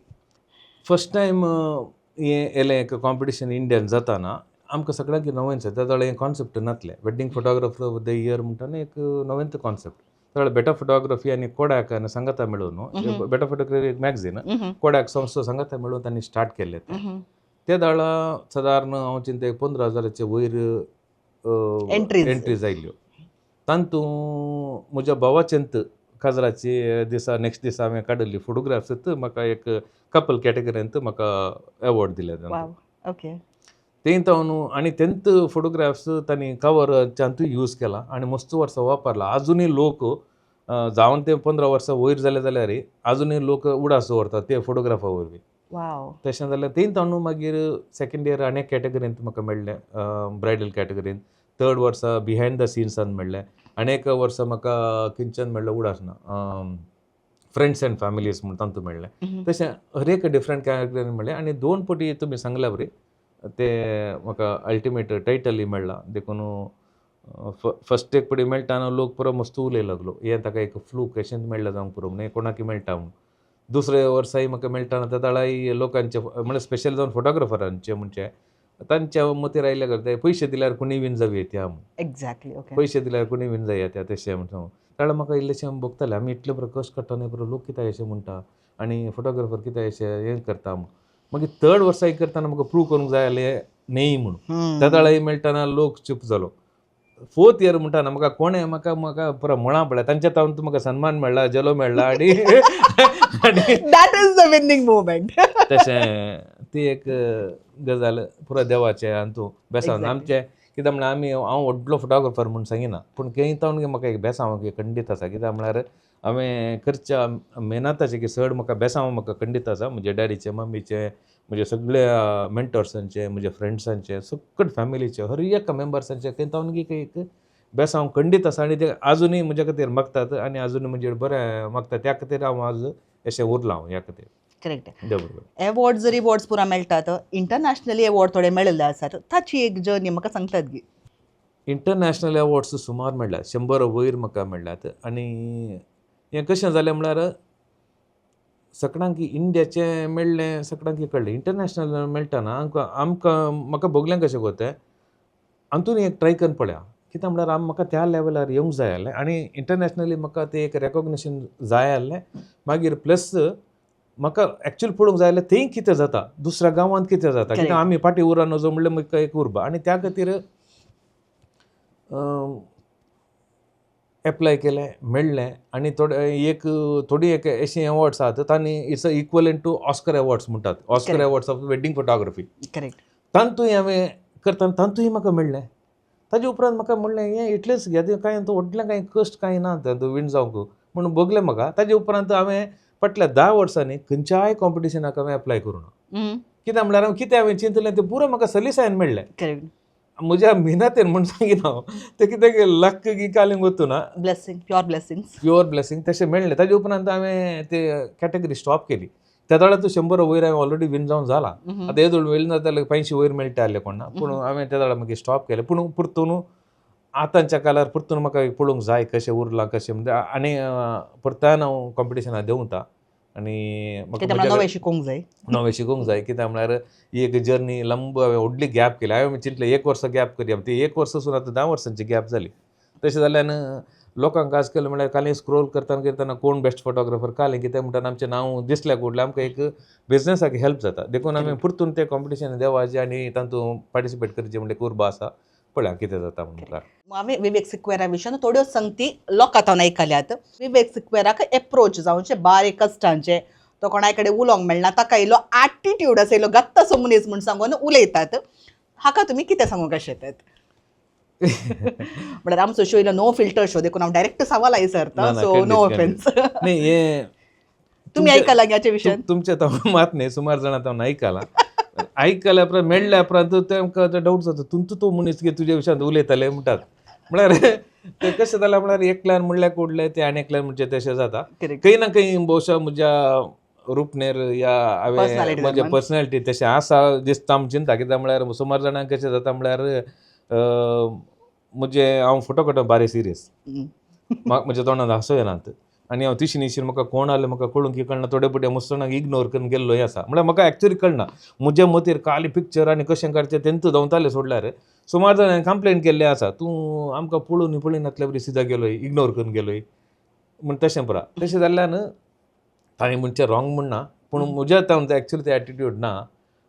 फर्स्ट टायम हें येलें एक कॉम्पिटिशन इंडियन जाताना आमकां सगळ्यांक नवेंच त्या वेळार हें कॉन्सेप्ट नासलें. Wedding photographer of the year म्हणटा एक नवेंच कॉन्सेप्ट. त्या वेळार बेटा फोटोग्राफी आनी कोडॅक आनी सांगाता मेळून, बेटा फोटोग्राफी एक मॅगझीन, कोडॅक संस्था सांगाता मेळून तांणी स्टार्ट केल्लें. ते वेळार सादारण हांव चिंता 15,000 वयर एंट्रीज आयल्यो. तातूंत म्हज्या भावाचेंत काजराचे दिसा नेक्स्ट दिसा हांवें काडिल्ली फोटोग्राफ्स म्हाका एक कपल कॅटेगरींत म्हाका एवॉर्ड दिले. ओके. तें तावन आनी तेंत फोटोग्राफ्स तांणी कवरांतूय यूज केला आनी मस्त वर्सां वापरला. आजुनूय लोक जावन ते 15 वर्सां वयर जाले जाल्यार आजुनूय लोक उडास दवरतात ते फोटोग्राफा वरवीं. तशें जाल्यार तें ताणू मागीर सेकेंड इयर आनी एक कॅटेगरींत म्हाका मेळ्ळें, ब्रायडल कॅटेगरींत. थर्ड वर्सा बिहायंड the सिन्सान मेळ्ळें आनी एक वर्सा म्हाका किंचन मेळ्ळें उडास ना, फ्रेंड्स अँड फॅमिलीज म्हूण तातूंत मेळ्ळें. तशें हर एक डिफरंट कॅटेगरीन मेळ्ळें आनी 2 पटी तुमी सांगल्या बरी ते म्हाका अल्टिमेट टायटलय मेळ्ळा. देखून फर्स्ट एक पटी मेळटा न्हू लोक पुरो मस्त उलय लागलो हें ताका एक फ्लूक अशेंच मेळ्ळें जावंक पुरो म्हणून कोणाकय मेळटा म्हूण. दुसऱ्या वर्साय म्हाका मेळटा त्या वेळार लोकांचे म्हणल्यार स्पेशल जावन फोटोग्राफरांचे म्हणजे तांच्या मतीर आयल्या करता पयशे दिल्यार कोणीय विन जावं येता म्हूण. एक्झॅक्टली. ओके. पयशे दिल्यार कोणीय विन जाय येता तशें म्हण त्या वेळार म्हाका इल्लेशें भोगतालें आमी इतले बरो कश्ट काडटा न्ही बरो लोक कित्याक अशें म्हणटा आनी फोटोग्राफर कित्याक अशें हें करता म्हूण. मागीर थर्ड वर्साय करतना म्हाका प्रूव करूंक जाय जालें न्ही म्हणून. त्या वेळार मेळटना लोक चूप जालो. फोर्थ इयर म्हणटा म्हाका कोणें म्हाका म्हाका पुरो मुळां पळय तांच्या तावन म्हाका सन्मान मेळ्ळा, जेलो मेळ्ळा आनी that is the winning moment. तशें ती एक गजाल पुरो देवाचें हातूंत बेसांव आमचें कित्याक म्हणल्यार आमी हांव व्हडलो फोटोग्राफर म्हूण सांगिना पूण खंय तावन म्हाका एक बेसांव खंडीत आसा. कित्याक म्हणल्यार हांवें करच्या मेहनताचें की चड म्हाका बेसांव म्हाका खंडीत आसा. म्हज्या डॅडीचें, मम्मीचें, म्हज्या सगळ्या मेंटर्सांचें, म्हज्या फ्रेंड्सांचें, सगळे फॅमिलीचें, हर एका मेंबर्सांचें खंय तावन की एक बेसांव खंडीत आसा आनी ते आजुनूय म्हज्या खातीर मागतात आनी आजुनूय म्हजेर बरें मागतात. त्या खातीर हांव आज अशें उरलां हांव ह्या खातीर. करेक्ट. देव बरें करूं. एवॉर्ड जरी अवॉर्ड्स पुरा मेळटात, इंटरनॅशनली एवॉर्ड थोडे मेळिल्ले आसात, ताची एक जर्नी म्हाका सांगतात गी? इंटरनॅशनल एवॉर्ड्स सुमार मेळ्ळ्यात, 100 वयर म्हाका मेळ्ळ्यात. आनी हें कशें जालें म्हळ्यार सकडांक इंडियाचें मेळ्ळें, सकडांक कळ्ळें. इंटरनॅशनल मेळटना आमकां आमकां म्हाका भोगलें कशें गो तें अंतून एक ट्राय करून पळया कित्याक म्हळ्यार म्हाका त्या लेवलार येवंक जाय आसलें आनी इंटरनॅशनली म्हाका तें एक रेकोगनेशन जाय आसलें. मागीर प्लस म्हाका एक्चुअल पळोवंक जाय जाल्यार थंय कितें जाता, दुसऱ्या गांवांत कितें जाता, कित्याक आमी फाटीं उरान वचो म्हणल्यार म्हाका एक उर्बा. आनी त्या खातीर एप्लाय केलें, मेळ्ळें. आनी थोडे एक थोडी एक अशी एवॉर्ड्स आसात तांणी it's a equivalent to Oscar awards म्हणटात, Oscar Awards of wedding photography. तांतूय हांवें करतना तांतूय म्हाका मेळ्ळें. ताजे उपरांत म्हाका म्हणलें हें इतलेंच घेता कांय व्हडलें कांय कश्ट कांय ना तातूंत विण जावंक म्हूण भोगलें म्हाका. ताजे उपरांत हांवें फाटल्या 10 वर्सांनी खंयच्याय कॉम्पिटिशनाक हांवें एप्लाय करूं ना. कित्याक म्हणल्यार हांव कितें हांवें चिंतलें तें पुरो म्हाका सलीसायन मेळ्ळें. म्हज्या मेहनतीन म्हूण सांगिना हांव, तें कितें लक गी कालींग वचूं ना. Blessing, pure blessings. Pure blessing तशें मेळ्ळें. ताजे उपरांत हांवें ते कॅटेगरी स्टॉप केली. त्या वेळार तूं 100 वयर हांवें ऑलरेडी विन जावन जाला. आतां येदोळ वयर जाता जाल्यार 85 वयर मेळटा आसलें कोणा, पूण हांवें त्या वेळार मागीर स्टॉप केलें. पूण परतून आतांच्या काळार परतून म्हाका पळोवंक जाय कशें उरलां कशें म्हणजे. आनी परतान हांव कॉम्पिटिशनाक देंवता आनी म्हाका नवें शिकोवंक जाय, नवें शिकूंक जाय. कित्याक म्हळ्यार ही एक जर्नी लंब हांवें व्हडली गॅप केली. हांवें चिंतलें 1 वर्स गॅप करया, ती 1 वर्स आतां 10 वर्सांची गॅप जाली. तशें जाल्यान लोकांक आज केलें म्हळ्यार काली स्क्रोल करतना करतना कोण बेस्ट फोटोग्राफर काली कितें म्हणटात आमचें नांव दिसल्या कुडलें आमकां एक बिजनसाक हेल्प जाता. देखून आमी परतून ते कॉम्पिटिशन देवाचें आनी तातूंत पार्टिसिपेट करचें म्हणल्यार उर्बा आसा. पळया कितें जाता म्हणून मुखार. हांवें विवेक सिक्वेरा विशयान थोड्यो संगती लोकां तावन आयकल्यात. विवेक सिक्वेराक एप्रोच जावचें बारीक कश्टांचें, तो कोणाय कडेन उलोवंक मेळना, ताका इल्लो एटिट्यूड आसा, इल्लो गत्तासो मनीस म्हूण सांगून उलयतात. हाका तुमी कितें सांगूंक शेतात? म्हळ्यार आमचो शो इल्लो नो फिल्टर शो, देखून हांव डायरेक्ट सवाल आयसरता, सो नो ऑफेन्स. न्ही हें तुमी आयकलां ह्याच्या विशयान? तुमचें तो मात न्ही, सुमार जाणां तो आयकलां. आयकल्या उपरांत मेळ्ळ्या उपरांत तेमकां डावट जाता, तुमचो तो मनीस की तुज्या विशयांत उलयताले म्हणटात. म्हळ्यार तें कशें जालें म्हळ्यार एकल्यान म्हणल्यार कुडलें तें आनी एकल्यान म्हणचें तशें जाता. खंय ना खंय भोवशा म्हज्या रुपनेर या हांवें म्हज्या पर्सनॅलिटी तशें आसा दिसता आम चिंता. कित्याक म्हळ्यार सुमार जाणांक कशें जाता म्हळ्यार म्हजें हांव फोटो काडटा बारीक सिरियस, म्हज्या तोंडांत हांसो येनात आनी हांव तिशी निशीन म्हाका कोण आसलें म्हाका कळूंक की कळना. थोडे पटे मुसणाक इग्नोर करून गेल्लो आसा. म्हळ्यार म्हाका एक्चुअली कळना म्हज्या मतीर काली पिक्चर आनी कशें काडचें तेंच धांवतालें सोडल्यार सुमार जाणांनी कंप्लेन केल्लें आसा, तूं आमकां पळोवन पळयनातल्या बरी सिदा गेलोय, इग्नोर करून गेलोय म्हण तशें पुरा. तशें जाल्ल्यान ताणें म्हणचें रॉंग म्हण ना, पूण म्हज्या तावन एक्चुअली ते एटिट्यूड ना.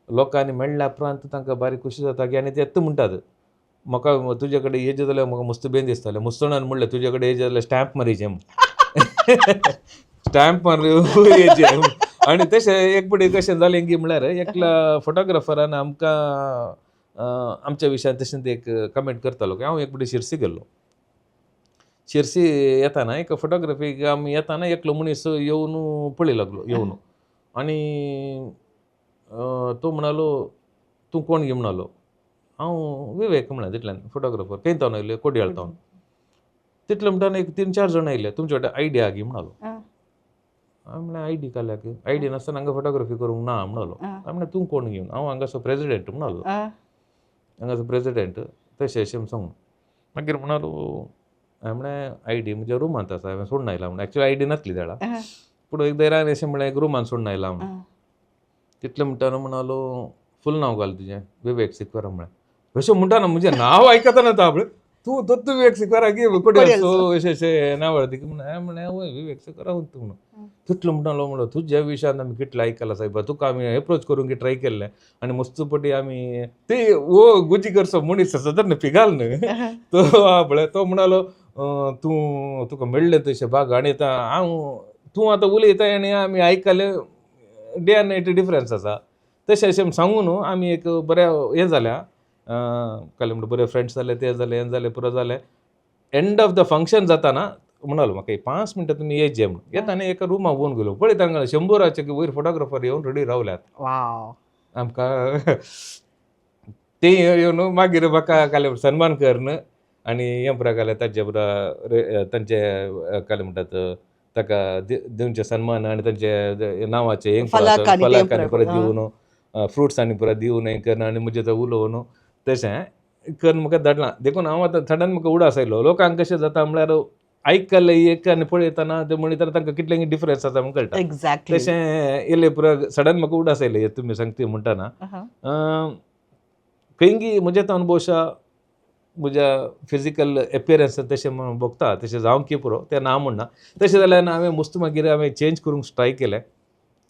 लोकांनी मेळ्ळ्या उपरांत तांकां बारीक खोशी जाता की आनी ते येता म्हणटात म्हाका तुजे कडेन येजे जाल्यार म्हाका मस्त बेन दिसतालें. मुसणान म्हणलें तुजे कडेन येजे जाल्यार स्टॅम्प मारीचें, स्टॅम्प मार येजे. आनी तशें एक पटी कशें जालें की म्हळ्यार एकल्या फोटोग्राफरान आमकां आमच्या विशयान तशें एक कमेंट करतालो की हांव एक पटी शिरसी गेल्लो. शिरसी येताना एक फोटोग्राफीक आमी येताना एकलो मनीस येवन पळय लागलो येवन आनी तो म्हणालो तूं कोण गे म्हणालो. हांव विवेक म्हळ्यार तितल्यान फोटोग्राफर. खंय तावन आयले? कोडयाळ तावन. तितले म्हणटान एक 3-4 जाण आयले. तुमचे कडेन आयडी आहा गी म्हणालो. हांवें म्हणलें आयडी काल्याक आयडी नासतना हांगा फोटोग्राफी करूंक ना म्हणालो. हांवें म्हणलें तूं कोण घेवन? हांव हांगासो प्रेजिडेंट म्हणालो. हांगासो प्रेजिडेंट तशें अशें सांगून मागीर म्हणालो. हांवें म्हणलें आयडी म्हज्या रुमांत आसा, हांवें सोडून आयला म्हणून. एक्चुअली आयडी नासली त्या वेळार, पूण एक धैर्यान अशें म्हणलें एक रुमान सोडून आयला म्हणून. तितलें म्हणटाना म्हणालो फूल नांव घाल तुजें विवेक सिक्वेरा म्हळें. अशें म्हणटाना म्हजें नांव आयकतना तो आपणें तूं दत्तू विवेक सिक्वेरा की कोडयाळचो अशें अशें नांव ती म्हणून. हांवें म्हणलें वय विवेक सिक्वेरा तूं म्हणून. तितलो म्हणटालो म्हणलो तुज्या विशयान आमी कितलें आयकलां सायबा, तुका आमी एप्रोच करूंक ट्राय केल्लें आनी मस्त पटी आमी ते वो गुजी करचो मनीस आसा तर पिगाल न्हय तो आपले तो म्हणालो तूं तुका मेळ्ळें तशें बाग आनी आतां हांव तूं आतां उलयता आनी आमी आयकलें डे आनी नायट डिफरन्स आसा. तशें अशें सांगू न्हू आमी एक बऱ्या हें जाल्या काल म्हणटा बरे फ्रेंड्स जाले, ते जाले, हें जालें, पुरो जालें. एंड ऑफ the function जाताना म्हणालो म्हाका एक 5 मिनटां तुमी येत जे म्हणून येता आनी एका रुमा वोन गेलो पळयता हांगा 100 वयर फोटोग्राफर येवन रेडी रावल्यात वाव आमकां ते येवन मागीर म्हाका काले सन्मान करन आनी हें पुरा काले ताजे पुरा तांचे काले म्हणटात ताका दिवचे सन्मान आनी तांचे नांवाचे हें फलक आनी फलक आनी परत हा. दिवन फ्रुट्स आनी परत दिवन हें करन आनी म्हजें तें उलोवन तशें करून म्हाका धाडलां. देखून हांव आतां सडन म्हाका उडास आयलो लोकांक कशें जाता म्हणल्यार आयकल्लें एक आनी पळयतना ते म्हणितना तांकां कितलें डिफरन्स आसा म्हूण कळटा. एक्झॅक्टली. तशें येयलें पुरा सडन म्हाका उडास आयलें तुमी सांगता म्हणटना. खंयगी म्हज्या तो अनुभवशा म्हज्या फिजिकल एपियरन्स तशें म्हणून भोगता तशें जावंक की पुरो तें ना म्हणना. तशें जाल्यार हांवें मस्त मागीर हांवें चेंज करूंक ट्राय केलें.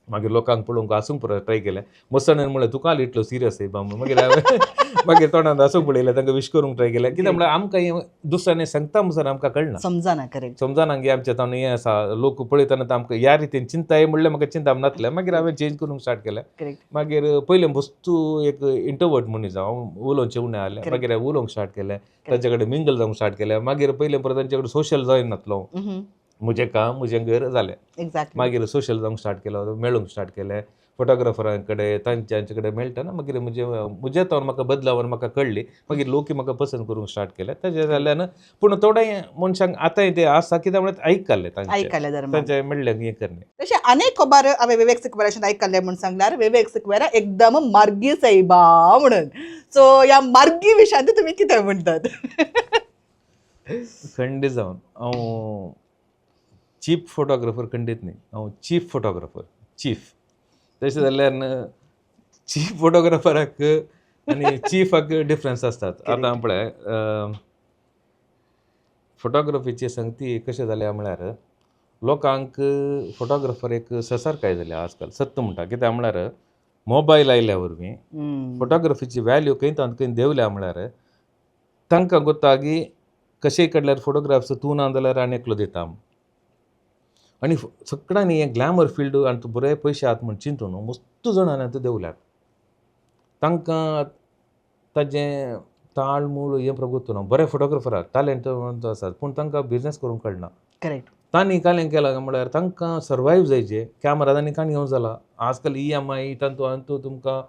मागीर लोकांक पळोवंक हांसूंक पुरो ट्राय केलें. मस्ताण्यान म्हणलें तुका इतलो सिरियस येयबा म्हणून. मागीर हांवें मागीर तोंडान हांसूंक पळयलें तांकां विश करूंक ट्राय केलें. कित्याक म्हणल्यार आमकां हें दुसऱ्यांनी सांगता म्हणसर आमकां कळना. समजना करेक्ट. समजना की आमच्या ताणून हें आसा लोक पळयतना आतां आमकां ह्या रितीन चिंताय म्हणल्यार म्हाका चिंता नासलें. मागीर हांवें चेंज करूंक स्टार्ट केलें. करेक्ट. मागीर पयलें वस्तू एक इंट्रोवर्ट मनीस हांव उलोवचें उणें आहलें. मागीर हांवें उलोवंक स्टार्ट केलें तांचे कडेन मिंगल जावंक स्टार्ट केलें. मागीर पयलें परत तांचे कडेन सोशल जायनातलो नासलो. म्हजें काम म्हजें घर जालें. एक्झॅक्टली. मागीर सोशल जावंक स्टार्ट केलो मेळूंक स्टार्ट केलें फोटोग्राफरां कडेन तांचे कडेन मेळटना मागीर म्हजे म्हजे तोंड म्हाका बदलावन म्हाका कळ्ळी. मागीर लोकय म्हाका पसंत करूंक स्टार्ट केलें. तशें जाल्ल्यान पूण थोडे मनशांक आतांय ते आसा कित्याक म्हळ्यार आयकल्लें तांचें आयकलें धर्मा. तांचें मेळ्ळें हें करणे. तशें अनेक खबर हांवें विवेक सिक्वेराच्यान आयकल्लें म्हूण सांगल्यार विवेक सिक्वेरा एकदम मार्गी सायबा म्हणून. सो ह्या मार्गी विशयांत तुमी कितें म्हणटात? खंडीत जावन हांव चीप फोटोग्राफर खंडीत न्ही, हांव चीफ फोटोग्राफर चीफ. तशें जाल्यार चीफ फोटोग्राफराक आनी चीफाक डिफरन्स आसतात. आतां पळय फोटोग्राफीची संगती कशें जाल्या म्हळ्यार लोकांक फोटोग्राफर एक ससरकाय जाल्या आजकाल. सत्य म्हणटा कित्याक म्हळ्यार मोबायल आयल्या वरवीं फोटोग्राफीची वॅल्यू खंय तांकां खंय देंवल्या म्हळ्यार तांकां गोत्ता की कशेंय काडल्यार फोटोग्राफ्स तूं ना जाल्यार आनी एकलो दिता. आनी सगळ्यांनी हें ग्लॅमर फिल्ड आनी तूं बरे पयशे आहात म्हूण चिंतून मस्त जाणांनी आतां देंवल्यात. तांकां ताजें ताळमूळ हें प्रभुत्व ना. बरे फोटोग्राफर आहात टॅलंट आसात पूण तांकां बिजनस करूंक कळना. करेक्ट. तांणी कालें केलां म्हळ्यार तांकां सर्वायव जायचे कॅमरा तांणी काणी घेवन जाला. आजकाल EMI तांतू तांतू तुमकां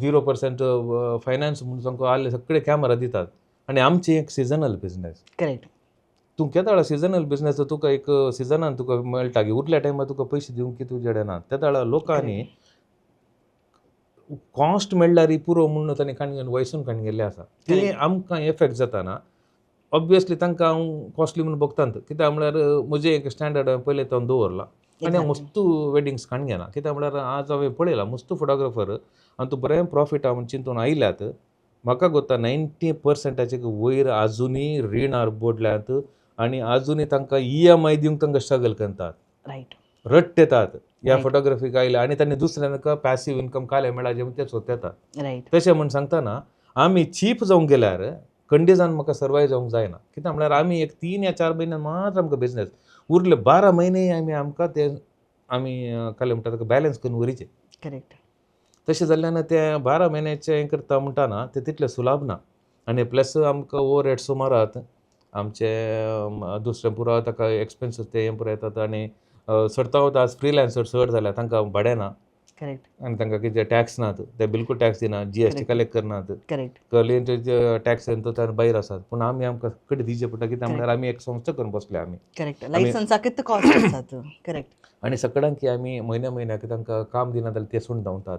0% फायनान्स म्हणून तांकां आहले सगळे कॅमरा दितात. आनी आमचें एक सिजनल बिजनस. करेक्ट. तूं केदाळा सिजनल बिजनस तुका एक सिजनान तुका मेळटा की उरल्या टायमार तुका पयशे दिवंक की तुजे ना. त्या वेळार लोकांनी कॉस्ट मेळ्ळ्यार पुरो म्हणून तांणी काणी घेवन वयसून काणी गेल्ले आसा. ते आमकां एफेक्ट जाताना ऑब्वियसली तांकां हांव कॉस्टली म्हणून भोगतात. कित्याक म्हळ्यार म्हजें एक स्टँडर्ड हांवें पयलें तो दवरला आनी हांव मस्त वेडिंग्स काण घेना. कित्याक म्हळ्यार आज हांवें पळयलां मस्त फोटोग्राफर आनी तूं बरें प्रॉफीट हांव चिंतून आयल्यात. म्हाका गोत्ता 90% वयर आजुनूय रिणार बोडल्यात आनी आजुनूय तांकां EMI दिवंक तांकां स्ट्रगल करतात. रायट. रडटेतात ह्या फोटोग्राफीक आयल्या आनी तांणी दुसऱ्यांका पॅसिव इन्कम काले मेळाचें म्हूण ते सोदतात. रायट. तशें म्हूण सांगतना आमी चीप जावंक गेल्यार खंडीजान म्हाका सर्वायव जावंक जायना. कित्याक म्हळ्यार आमी एक 3 या 4 म्हयने मात्र आमकां बिजनेस उरले 12 म्हयने आमी आमकां ते आमी काले म्हणटा ताका बॅलन्स करून वरीचे. करेक्ट. तशें जाल्ल्यान ते 12 म्हयन्याचें हें करता म्हणटा ना तें तितलें सुलाभ ना. आनी प्लस आमकां ओवर हेड सुमारात आमचे दुसरें पुरा ताका एक्सपेन्सीस ते हें पुरा येतात. आनी चडतावत आज फ्रिलांसर चड जाल्या तांकां भाडें ना. करेक्ट. आनी तांकां कितें टॅक्स नात ते बिलकूल टॅक्स दिना GST collect करनात. करेक्ट. कलेंचे टॅक्स तो भायर आसात. पूण आमी आमकां कडेन दिवचें पडटा कित्याक म्हळ्यार आमी एक संस्था करून बसले आमी. करेक्ट. लायसन्साक कितें कॉस्ट आसात. करेक्ट. आनी सगळ्यांक आमी म्हयन्या म्हयन्याक तांकां काम दिना जाल्यार ते सोडून धांवतात.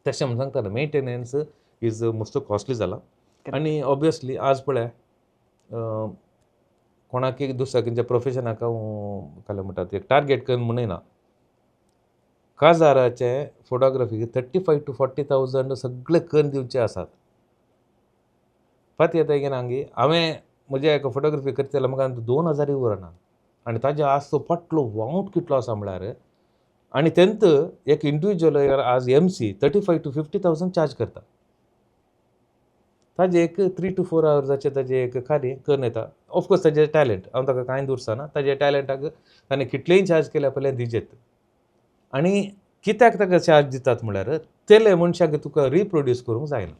तशें म्हूण सांगता मेंटेनन्स is मस्त कॉस्टली जाला. आनी ऑब्वियसली आज पळय कोणाक दुसऱ्या खंयच्या प्रोफेशनाक हांव काल म्हणटा ते टार्गेट करून म्हणना. काजाराचे फोटोग्राफी 35 to 40,000 सगळे करून दिवचे आसात. फाती येता की ना हांवें म्हज्या एका फोटोग्राफी करता जाल्यार म्हाका 2000 उरना. आनी ताजे आज तो पटलो वावट कितलो आसा म्हळ्यार आनी तेंत एक इंडिविज्युअल आज MC 35 to 50,000 charge करता. ताजे एक 3 to 4 आवर्साचें ताजें एक कार्य करून येता. ऑफकोर्स ताजें टॅलंट हांव ताका कांय दुरसाना ताजे टॅलंटाक ताणें कितलेंय चार्ज केल्यार पळय दिजेत. आनी कित्याक ताका चार्ज दितात म्हळ्यार तेले मनशाक तुका रिप्रोड्यूस करूंक जायना.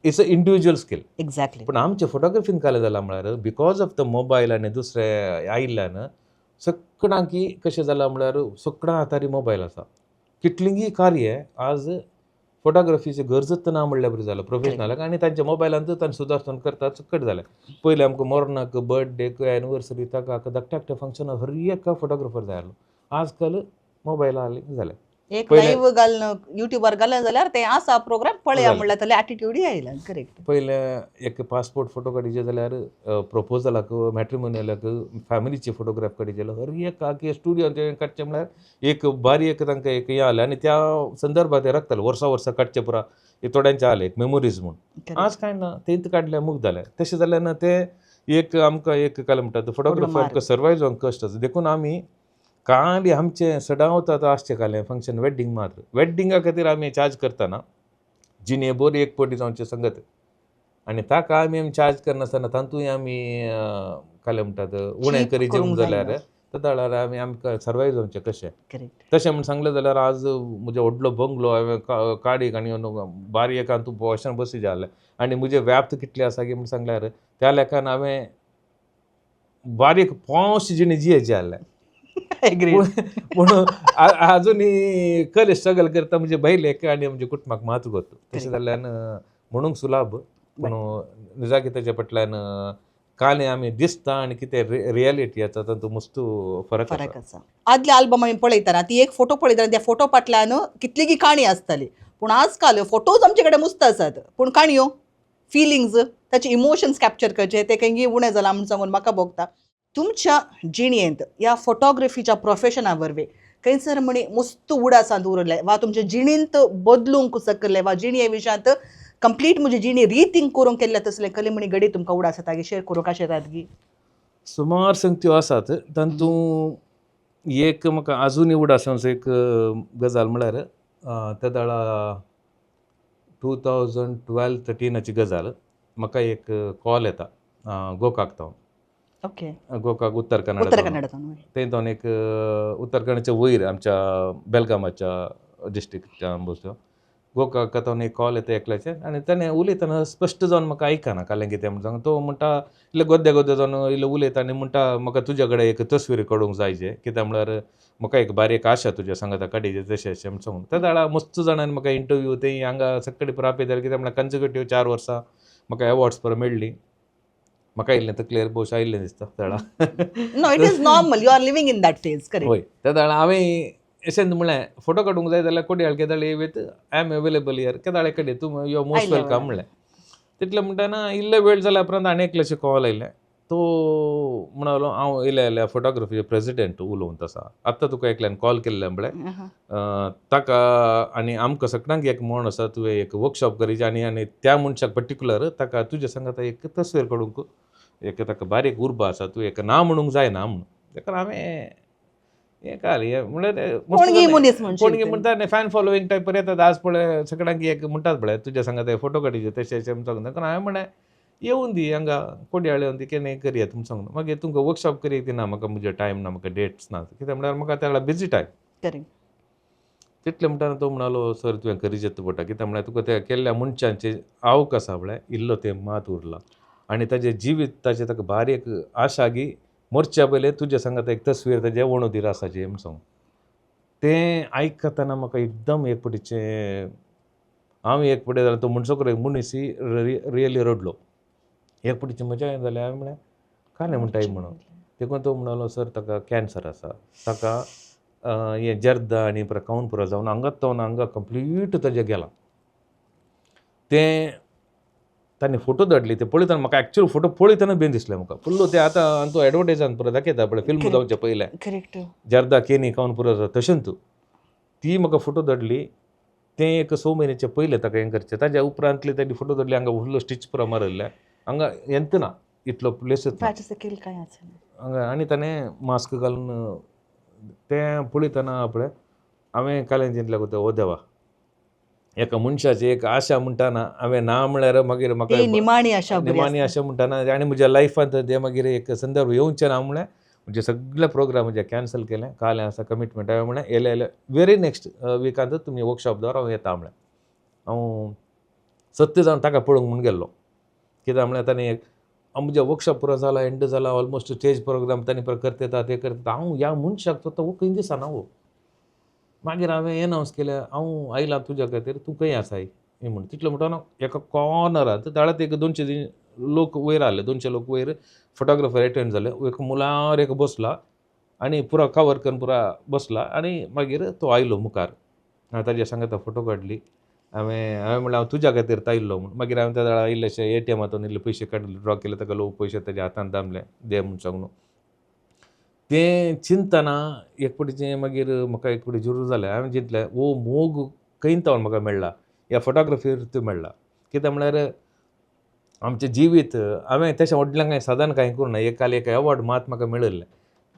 It's a individual skill. पूण आमचे फोटोग्राफीन काले जाला म्हळ्यार because of the mobile आनी दुसरे आयिल्ल्यान सगळ्यांकी कशें जालां म्हळ्यार सगळ्यां हातारी मोबायल आसा. कितलींगी कार्य आज फोटोग्राफीची गरजच ना म्हणल्यार बरी जाला प्रोफेशनलाक आनी तांच्या मोबायलांत तांणी सुदारसून करतात सकट जालें. पयलीं आमकां मरणाक, बर्थडेक, एनिवर्सरी, ताका धाकट्या धाकट्या फंक्शनाक हर एका फोटोग्राफर जाय आसलो. आजकाल मोबायल आयले जालें. एक पयलें लायव्ह घालून युट्यूबार घालें जाल्यार तें आसा प्रोग्राम पळया जालें. म्हणल्यार तसलें एटिट्यूडय आयला. करेक्ट. पयलें एक पासपोर्ट फोटो काडीचे जाल्यार प्रपोजलाक, मॅट्रिमोनियलाक, फॅमिलीचे फोटोग्राफ काडीचे जाल्यार हर एकाक स्टुडियोन ते काडचे म्हळ्यार एक बारी एक तांकां एक हें आलें आनी त्या संदर्भात ते राखताले वर्सां वर्सां काडचे पुरा एक थोड्यांचे आलें एक मेमोरीज म्हूण. आज कांय ना, तेंच काडलें मूग जालें. तशें जाल्यार ना तें एक आमकां एक काय म्हणटात फोटोग्राफर मार्ग. सर्वायव जावंक कश्ट आसा. देखून आमी खाली आमचें सदांच आतां आसचें कालें फंक्शन वेड्डींग मात्र वेड्डिंगा खातीर आमी चार्ज करतना जिणे भर एक पटी जावचें संगत आनी ताका आमी आमी चार्ज करनासतना तातूंय आमी काय म्हणटात उणें Cheap करी करूंक जाल्यार जायना. तेदळार आमी आमकां सर्वायव जावचें कशें. करेक्ट. तशें म्हूण सांगलें जाल्यार आज म्हजो व्हडलो बंगलो हांवें काडीक आनी बारी एकान तूं भोंवशान बसी जालें आनी म्हजें व्याप्त कितलें आसा की म्हूण सांगल्यार त्या लेखान हांवें बारीक पोश जिणे जियेचें जालें. एग्री. पूण आजुनूय कल स्ट्रगल करता म्हजे बायलेक आनी म्हज्या कुटुंबाक मात गोत. तशें जाल्ल्यान म्हणूंक सुलाभ पूण निजाकी ताच्या फाटल्यान कालें आमी दिसता आनी कितें रियलिटी आसा तातूंत मस्त फरक आसा. फरक आसा. आदल्या आल्बम आमी पळयतना ती एक फोटो पळयतना त्या फोटो फाटल्यान कितलीगी काणी आसताली. पूण आजकाल फोटोज आमचे कडेन मुस्त आसात पूण काणयो, फिलिंग्स, ताचे इमोशन्स कॅप्चर करचे ते खंय उणें जालां म्हूण सांगून म्हाका भोगता. तुमच्या जिणेंत ह्या फोटोग्राफीच्या प्रोफेशना वरवीं खंयसर म्हणी मुस्त उडासांत उरले वा तुमच्या जिणेंत बदलूंक सकले वा जिणे विशयांत कंप्लीट म्हजी जिणी रिथींक करूंक केल्ले तसलें कले म्हणी घडी तुमकां उडास येता शेअर करूंक अशें येतात गी? सुमार संगत्यो आसात तातूंत एक म्हाका आजुनूय उडास एक गजाल म्हळ्यार तेदळा 2012-13ची गजाल. म्हाका एक कॉल येता गोकाक थावन. गोकाक, उत्तर कन्नडा. उत्तर कन्नडा. थंय थावन एक उत्तर कन्नडाच्या वयर आमच्या बेलगामाच्या डिस्ट्रिक्टच्या बसो गोकाक थावन एक कॉल येता एकल्याचे आनी ताणें उलयतना स्पश्ट जावन म्हाका आयकना कालें कितें म्हूण सांग. तो म्हणटा इल्ले गोद्दे गोद्दे जावन इल्लो उलयता आनी म्हणटा म्हाका तुज्या कडेन एक तस्वीर काडूंक जाय जे कित्याक म्हळ्यार म्हाका एक बारीक आशा तुज्या सांगाता काडीचे तशें अशें म्हूण सांगून. त्या वेळार मस्त जाणांनी म्हाका इंटरव्यू थंय हांगा सगळे पुरो आपयताले कित्याक म्हळ्यार कन्सिक्युटीव 4 वर्सां म्हाका एवॉर्ड्स पुरो मेळ्ळी. म्हाका इल्लें तकलेर भोवशा आयिल्लें दिसता तेळा. No, it is normal, you are living in that phase, correct. वय, त्या वेळार हांवें अशें म्हणलें फोटो काडूंक जाय जाल्यार कोडयाळ केदाळे with I am available here केदाळे कडे तूं you most आयल्या welcome म्हणलें. तितलें म्हणटना इल्ले वेळ जाल्या उपरांत आनी एकल्याचो कॉल आयलें. तो म्हणालो हांव येयल्या येयल्या फोटोग्राफीचे प्रेजिडेंट उलोवंक आसा. आत्तां तुका एकल्यान कॉल केल्लें म्हळें ताका आनी आमकां सगळ्यांक एक म्हण आसा तुवें एक वर्कशॉप करीचे आनी आनी त्या मनशाक पर्टिकुलर ताका तुज्या सांगाता एक तस्वीर काडूंक एक ताका बारीक उर्बा आसा तूं एक ना म्हणूंक जायना म्हूण. ताका हांवें हें काल हें म्हणल्यार कोणगी मनीस म्हणशील कोणगी म्हणटा न्ही फॅन फॉलोईंग टायप येतात आज पळय सगळ्यांक एक म्हणटात पळय तुज्या सांगाता फोटो काडीचे तशें अशें म्हूण सांगता. कारण हांवें म्हणलें येवन दी हांगा कोडयाळ येवन दी केन्नाय करया तुमी सांगून. मागीर तुमकां वर्कशॉप करी ती ना म्हाका म्हजे टायम ना म्हाका डेट्स ना कित्याक म्हळ्यार म्हाका त्या वेळार बिजी टायम. तितलें म्हणटना तो म्हणालो सर तुवें करीचें पडटा कित्याक म्हळ्यार तुका त्या केल्ल्या मनशांचे आवक आसा म्हळ्यार इल्लो तें मात उरला आनी ताजें जिवीत ताजें ताका बारीक आशा की मरच्या पयलें तुज्या सांगाता एक तस्वीर ताजें वणटीर आसाची म्हूण सांगून. तें आयकतना म्हाका एकदम एक पटीचें हांव एक पटी जाल्यार तो म्हणसकर एक मनीस रियली रडलो. एक पटीची मजा जाली. हांवें म्हळें कांय म्हणटा म्हणून. देखून तो म्हणालो सर ताका कॅन्सर आसा ताका हें जर्दा आनी पुरो खावन पुरो जावन हांगात तो हांगा कंप्लीट ताजें गेलां. तें तांणी फोटो धाडली ते पळयतना म्हाका एक्चुअल फोटो पळयतना बेन दिसलें म्हाका फुल्ल ते आतां तो एडवर्टायजान पुरो दाखयता पळय फिल्म जावचे पयलें जर्दा केनी खावन पुरो जाता तशेंच ती म्हाका फोटो धाडली. तें एक 6 म्हयन्याचे पयलें ताका हें करचें ताज्या उपरांतली ताणी फोटो धाडली हांगा व्हडलो स्टिच पुरो मारिल्लें हांगा येंत ना इतलो प्लेसच ना हांगा आनी ताणें मास्क घालून तें पळयतना पळय हांवें कालें चिंतलें हो देवा एका मनशाची एक आशा म्हणटा ना हांवें ना म्हळ्यार मागीर म्हाका निमाणी आशा निमाणी आशा म्हणटा ना आनी म्हज्या लायफांत तें मागीर एक संदर्भ येवचें ना म्हळ्यार म्हणजे सगळे प्रोग्राम म्हणजे कॅन्सल केले. काल आसा कमिटमेंट. हांवें म्हणलें येयले येयले वेरी नेक्स्ट विकांत तुमी वर्कशॉप दवर, हांव येता म्हणलें. हांव सत्य जावन ताका पळोवंक म्हूण गेल्लो. कित्याक म्हणल्यार ताणें एक म्हजें वर्कशॉप पुरो जाला, एंड जाला, ऑलमोस्ट स्टेज प्रोग्राम तांणी पुरो करता ते करता. हांव ह्या मनशाक तो खंय दिसना हो. मागीर हांवें एनावन्स केलें, हांव आयलां तुज्या खातीर, तूं खंय आसाय हें म्हूण. तितलो म्हणटना एका कॉर्नरांत ताळ्यात एक 200 लोक वयर आसले, 200 लोक वयर फोटोग्राफर एटेंड जाले. एक मुलार एक बसला आनी पुरो कवर करून पुरा बसला आनी मागीर तो आयलो मुखार. हांवें ताज्या सांगाता फोटो काडली. हांवें हांवें म्हणलें हांव तुज्या खातीर आयिल्लो म्हूण. मागीर हांवें त्या वेळार इल्लेशे एटीएमांतून इल्ले पयशे काडले, ड्रॉ केले, ताका लोक पयशे ताज्या हातान दामले, दे म्हूण सांगून. तें चिंतना एक फावटी मागीर म्हाका एक फावटी जुरू जालें. हांवें चिंतलें हो मोग खंय तावन म्हाका मेळ्ळा, ह्या फोटोग्राफीर त्यो मेळ्ळा. कित्याक म्हळ्यार आमचें जिवीत हांवें तशें व्हडलें कांय सादारण कांय करूं ना. एक काल एक एवॉर्ड मात म्हाका मेळिल्लें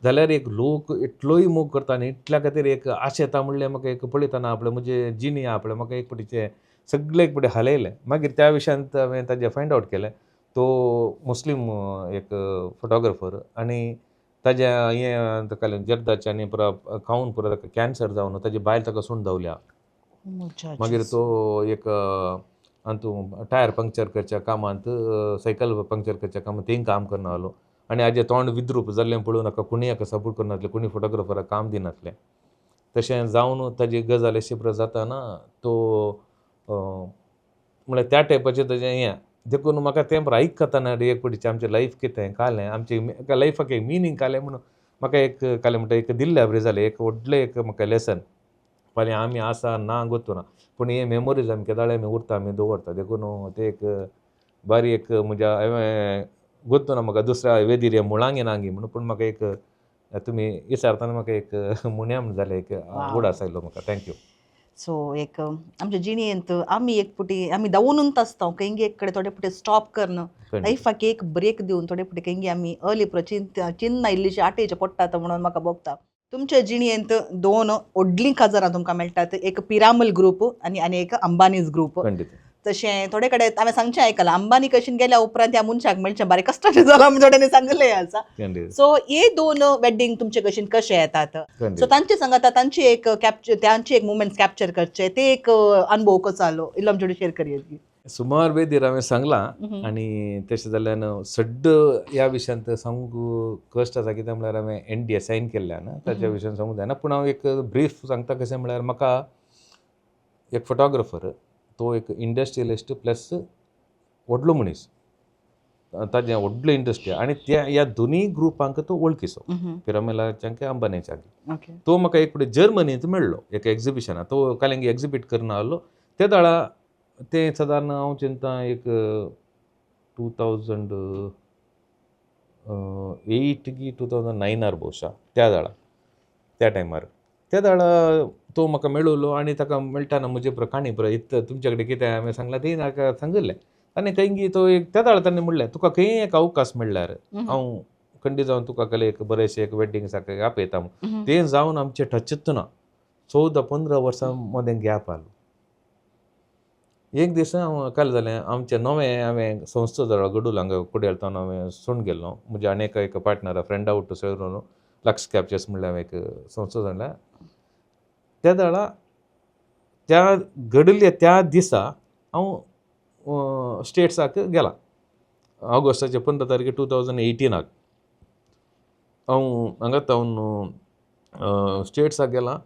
जाल्यार एक लोक इतलोय मोग करता आनी इतल्या खातीर एक आशेता म्हणलें म्हाका एक पळयतना आपलें म्हजें जिणी आपलें म्हाका एक फावटीचें सगळें एक फावटी हालयलें. मागीर त्या विशयांत हांवें ताजें फायंड आवट केलें. तो मुस्लीम एक फोटोग्राफर आनी ताज्या हें ताका जर्दाचें आनी पुरो खावन पुरो ताका कॅन्सर जावन ताजी बायल ताका सोडून धांवल्या. मागीर तो एक अंतू टायर पंक्चर करच्या कामांत, सायकल पंक्चर करच्या कामांत तें काम करना आसलो आनी हाजें तोंड विद्रूप जाल्लें पळोवन हाका कोणीय हाका सपोर्ट करनासले, कोणी फोटोग्राफराक काम दिनासलें. तशें जावन ताजी गजाल अशी पुरो जाताना तो म्हळ्यार त्या टायपाचें ताजें हें देखून म्हाका तें आयकतना एक फावटीचें आमचें लायफ कितें कालें, आमचें लायफाक एक मिनींग कालें म्हणून म्हाका एक कालें म्हणटा एक दिल्ल्या बरें जालें, एक व्हडलें एक म्हाका लेसन. फाल्यां आमी आसा ना गोत्तू ना, पूण हे मेमोरीज आमी केदाळे आमी उरता, आमी दवरता. देखून ते एक बारी एक म्हज्या हांवें गोत्तू ना म्हाका दुसऱ्या वेदीर मुळांगी नांगी म्हणून, पूण म्हाका एक तुमी विचारतना म्हाका एक मुण्या म्हण जालें, एक उडास आयलो म्हाका. Thank you. सो एक आमच्या जिणेंत आमी एक फावटी आमी धांवून आसता खंय एक कडेन थोडे फावटी स्टॉप करन, लायफाक एक ब्रेक दिवन थोडे फावटी खंय आमी अर्ली पुरो चिंतना इल्लीशी आटेचे पडटा म्हणून म्हाका भोगता. तुमच्या जिणेंत दोन व्हडलीं काजरां तुमकां मेळटात, एक पिरामल ग्रूप आनी आनी एक अंबानीज ग्रूप. तशें थोडे कडेन हांवें सांगचें आयकलां, अंबानी कशीन गेल्या उपरांत ह्या मनशाक मेळचें बारीक कश्टाचें जालां म्हूण थोड्यांनी सांगिल्लें आसा. सो हे दोन वेड्डींग तुमचे कशीन कशे येतात, सो तांचे सांगाता तांची एक कॅप्चर, तांची एक मुमेंट्स कॅप्चर करचे, ते एक अनुभव कसो आलो इल्लो आमचे कडेन शेअर करया. सुमार वेदीर हांवें सांगलां आनी तशें जाल्ल्यान सड्ड ह्या विशयांत सांगूंक कश्ट आसा. कित्याक म्हळ्यार हांवें एनडीए सायन केल्ल्यान ताच्या विशयान सांगूंक जायना, पूण हांव एक ब्रीफ सांगता. कशें म्हळ्यार म्हाका एक फोटोग्राफर, तो एक इंडस्ट्रियलिस्ट प्लस व्हडलो मनीस, ताजें व्हडलो इंडस्ट्री आनी त्या ह्या दोनूय ग्रुपांक तो वळखीचो, पिरामेलाच्यांक अंबानीच्याक. तो म्हाका एक फुडें जर्मनींत मेळ्ळो एका एग्जिबिशनाक. तो कालेंगी एग्जिबीट करना आसलो ते दाळा, तें सादारण हांव चिंता एक 2008 की 2009 भोवशा त्या दाळा, त्या टायमार त्या दाळा तो म्हाका मेळिल्लो. आनी ताका मेळटाना म्हजे काणी पुरो इत तुमचे कडेन कितें हांवें सांगलां तें ताका सांगिल्लें. आनी खंय तो एक त्या दाळा ताणें म्हणलें तुका खंय एक अवकाश मेळ्ळ्यार हांव खंडी जावन तुका कले एक बरेंशें एक वेड्डींग सारकें आपयता म्हूण. तें जावन आमचें टचूच ना, 14-15 वर्सां मदें गॅप आलो. एक दीस हांव काल जालें आमचें नवें हांवें संस्था जालो गडूल हांगा कुडेल तावन हांवें सोडून गेल्लो. म्हज्या आनी एका पार्टनरा फ्रेंडा उट्टू सगळो लक्स कॅप्चर्स म्हणल्यार हांवें एक संस्था जाल्या. त्या दाळा त्या घडिल्ल्या त्या दिसा हांव स्टेट्साक गेला, ऑगस्टाचे 15 तारखे 2018 हांव हांगा तावन स्टेट्साक गेला.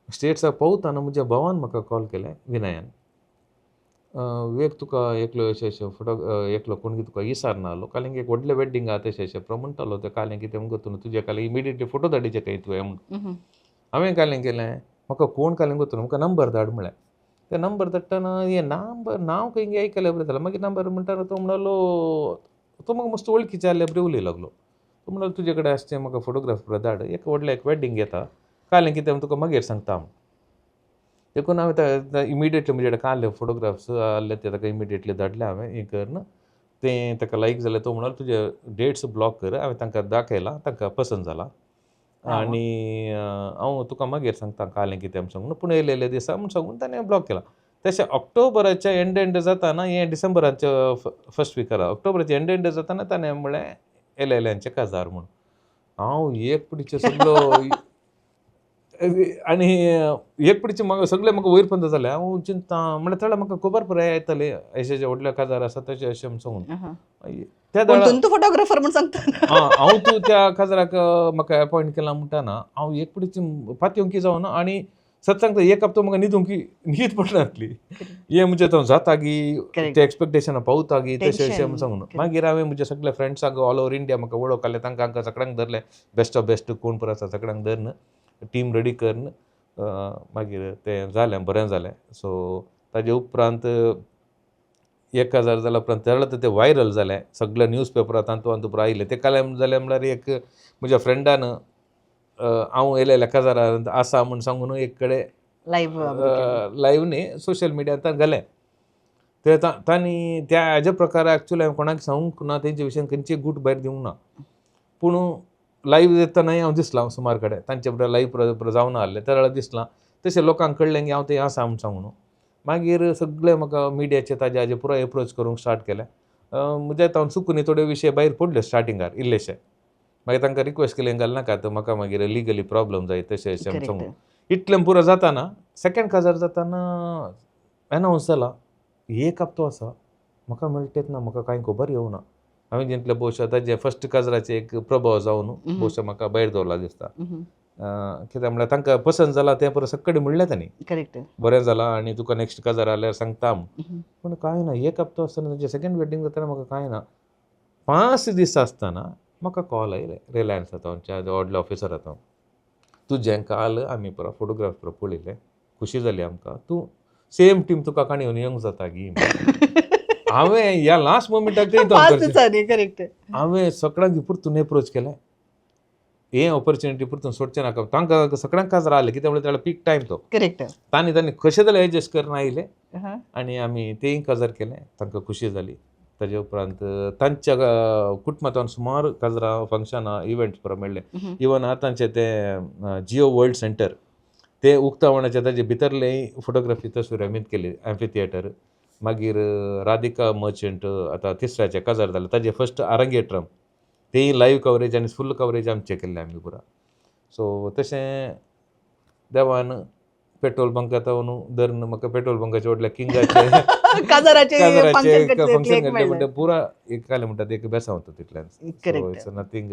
स्टेट्साक पावतना म्हज्या भावान म्हाका कॉल केलें, विनयान, वेग तुका एकलो अशें अशें फोटो एकलो कोण तुका इसारना आसलो, काल एक व्हडलें वेड्डींग आहा तशें अशें प्रो म्हणटालो. तें काल कितें म्हूण गोतून तुजें काल इमिडिएटली फोटो धाडीचे खंय तुवें म्हूण. हांवें काल केलें, म्हाका कोण काल गोतून म्हाका नंबर धाड म्हळें. ते नंबर धाडटना हें नंबर नांव खंय आयकलें बरें जालें. मागीर नंबर म्हणटा तो म्हणलो, तो म्हाका मस्त वळखीचे आसले बरें उलय लागलो. तो म्हणलो तुजे कडेन आसचें म्हाका फोटोग्राफर धाड, एक व्हडलें एक वेड्डींग येता, काल कितें तुका मागीर सांगता म्हूण. देखून हांवें इमिडिएटली म्हजे कडेन काडले फोटोग्राफ्स आहले ते ताका इमिडिएटली धाडले हांवें हें करून. तें ताका लायक जालें. तो म्हणलो तुजे डेट्स ब्लॉक कर. हांवें तांकां दाखयलां, तांकां पसंत जाला आनी हांव तुका मागीर सांगता कालें कितें म्हूण सांगून, पूण येयलेले दिसा म्हूण सांगून ताणें ब्लॉक केला. तशें ऑक्टोबराच्या एंड एंड जाताना, हें डिसेंबराच्या फर्स्ट विकार, ऑक्टोबराच्या एंड एंड जाताना ताणें म्हणलें येयलेल्यांचें काजार म्हूण. हांव एक पिडीचे सगळो आनी एक पिडीचे म्हाका सगळे म्हाका वयर पंद जालें. हांव चिंता म्हणल्यार थोडे म्हाका खबर पुराय येताले अशें व्हडले काजार आसा तशें अशें म्हूण सांगून त्या पूण वेळार तूं फोटोग्राफर म्हूण सांगता. हांव तूं त्या काजराक म्हाका अपॉयंट केला म्हणटा ना, हांव एक पिडीची पातयेवंकी जावना आनी सत सांगता एक हप्तो म्हाका न्हिदूंक न्हीद पडनासली. हें म्हणजे तो जाता गी, ते एक्सपेक्टेशनां पावता गी, तशें अशें म्हूण सांगून. मागीर हांवें म्हज्या सगल्या फ्रेंड्सांक ऑल ओवर इंडिया म्हाका वळख आसले तांकां हांकां सगळ्यांक धरलें, बेस्ट ऑफ बेस्ट कोण पुरो आसा सगळ्यांक धरून टीम रेडी करून मागीर तें जालें, बरें जालें. सो ताजे उपरांत 1000 जाल्या उपरांत तेन्ना तें वायरल जालें, सगळे न्यूज पेपरार तांतू तांतू पुरो आयलें. तें काल्यान जालें म्हणल्यार एक म्हज्या फ्रेंडान हांव येयलेल्या काजारान आसा म्हूण सांगून एक कडेन लायव्ह लायव्ह न्ही सोशल मिडियार घालें. ते तांणी त्या हेज्या प्रकार एक्चुअली हांवें कोणाक सांगूंक ना, तेंचे विशयान खंयची गूट भायर दिवंक ना. पूण लायव्ह येतनाय हांव दिसलां सुमार कडेन तांचे बरोबर लायव्ह जावन आहलें त्या वेळार दिसलां, तशें लोकांक कळ्ळें की हांव थंय आसा म्हूण सांगून. मागीर सगळे म्हाका मिडियाचे ताजे हाजे पुराय एप्रोच करूंक स्टार्ट केलें. म्हज्या हांव चुकून थोडे विशय भायर पडले स्टार्टिंगार इल्लेशे, मागीर तांकां रिक्वेस्ट केली घालनाका आतां म्हाका मागीर लिगली प्रॉब्लम जायत तशें अशें म्हूण सांगून. इतलें पुरो जाताना सेकेंड काजार जाताना एनावन्स जाला एक हप्तो आसा, म्हाका मेळटेच ना, म्हाका कांय खबर येवना. हांवें जितलें भोवशा ताजे फर्स्ट काजराचे एक प्रभाव जावन भोवशा म्हाका भायर दवरला दिसता. कित्याक म्हणल्यार तांकां पसंत जाला तें पुरो सगळे म्हणलें तांणी, करेक्ट, बरें जालां आनी तुका नेक्स्ट काजार जाल्यार सांगता म्हूण. पूण कांय ना, एक हप्तो आसतना तांचें सेकेंड वेडींग जातना म्हाका कांय ना. 5 दीस आसतना म्हाका कॉल आयले रिलायन्स आतां व्हडले ऑफिसर आतां, तुजें काल आमी पुरो फोटोग्राफर पळयलें, खुशी जाली आमकां, तूं सेम टीम तुका काणी येवन येवंक जाता गी. हांवें ह्या लास्ट मोमेंटाक करेक्ट, हांवें सगळ्यांक परतून एप्रोच केलें, हें ऑपॉर्च्युनिटी परतून सोडचें नाका. तांकां सगळ्यांक काजार आसलें कित्याक म्हणल्यार त्यावेळार पीक टायम तो, करेक्ट, तांणी तांणी कशें जाल्यार एडजस्ट करून आयले आनी आमी तेंय काजार केलें, तांकां खुशी जाली. ताजे उपरांत तांच्या कुटुंबांत सुमार काजरां फंक्शनां इव्हेंट्स पुरो मेळ्ळे. इवन आतांचें तें जियो वर्ल्ड सेंटर ते उक्तावणाचे ताजे भितरलेय फोटोग्राफी तस्वीर आमी केली, एम्फी थिएटर. मागीर राधिका मर्चंट आतां तिसऱ्याचें काजार जालें ताजें फर्स्ट आरंगेट्रम तेंय लायव्ह कवरेज आनी फूल कवरेज आमचें केल्लें आमी पुरा. सो तशें देवान पेट्रोल बंकांत धरून म्हाका पेट्रोल बंकाचे व्हडल्या किंगाचे काजाराचे फंक्शन घडलें म्हणटा पुरा एक कालें म्हणटा एक बेसांव वता तितल्यान. So it's nothing.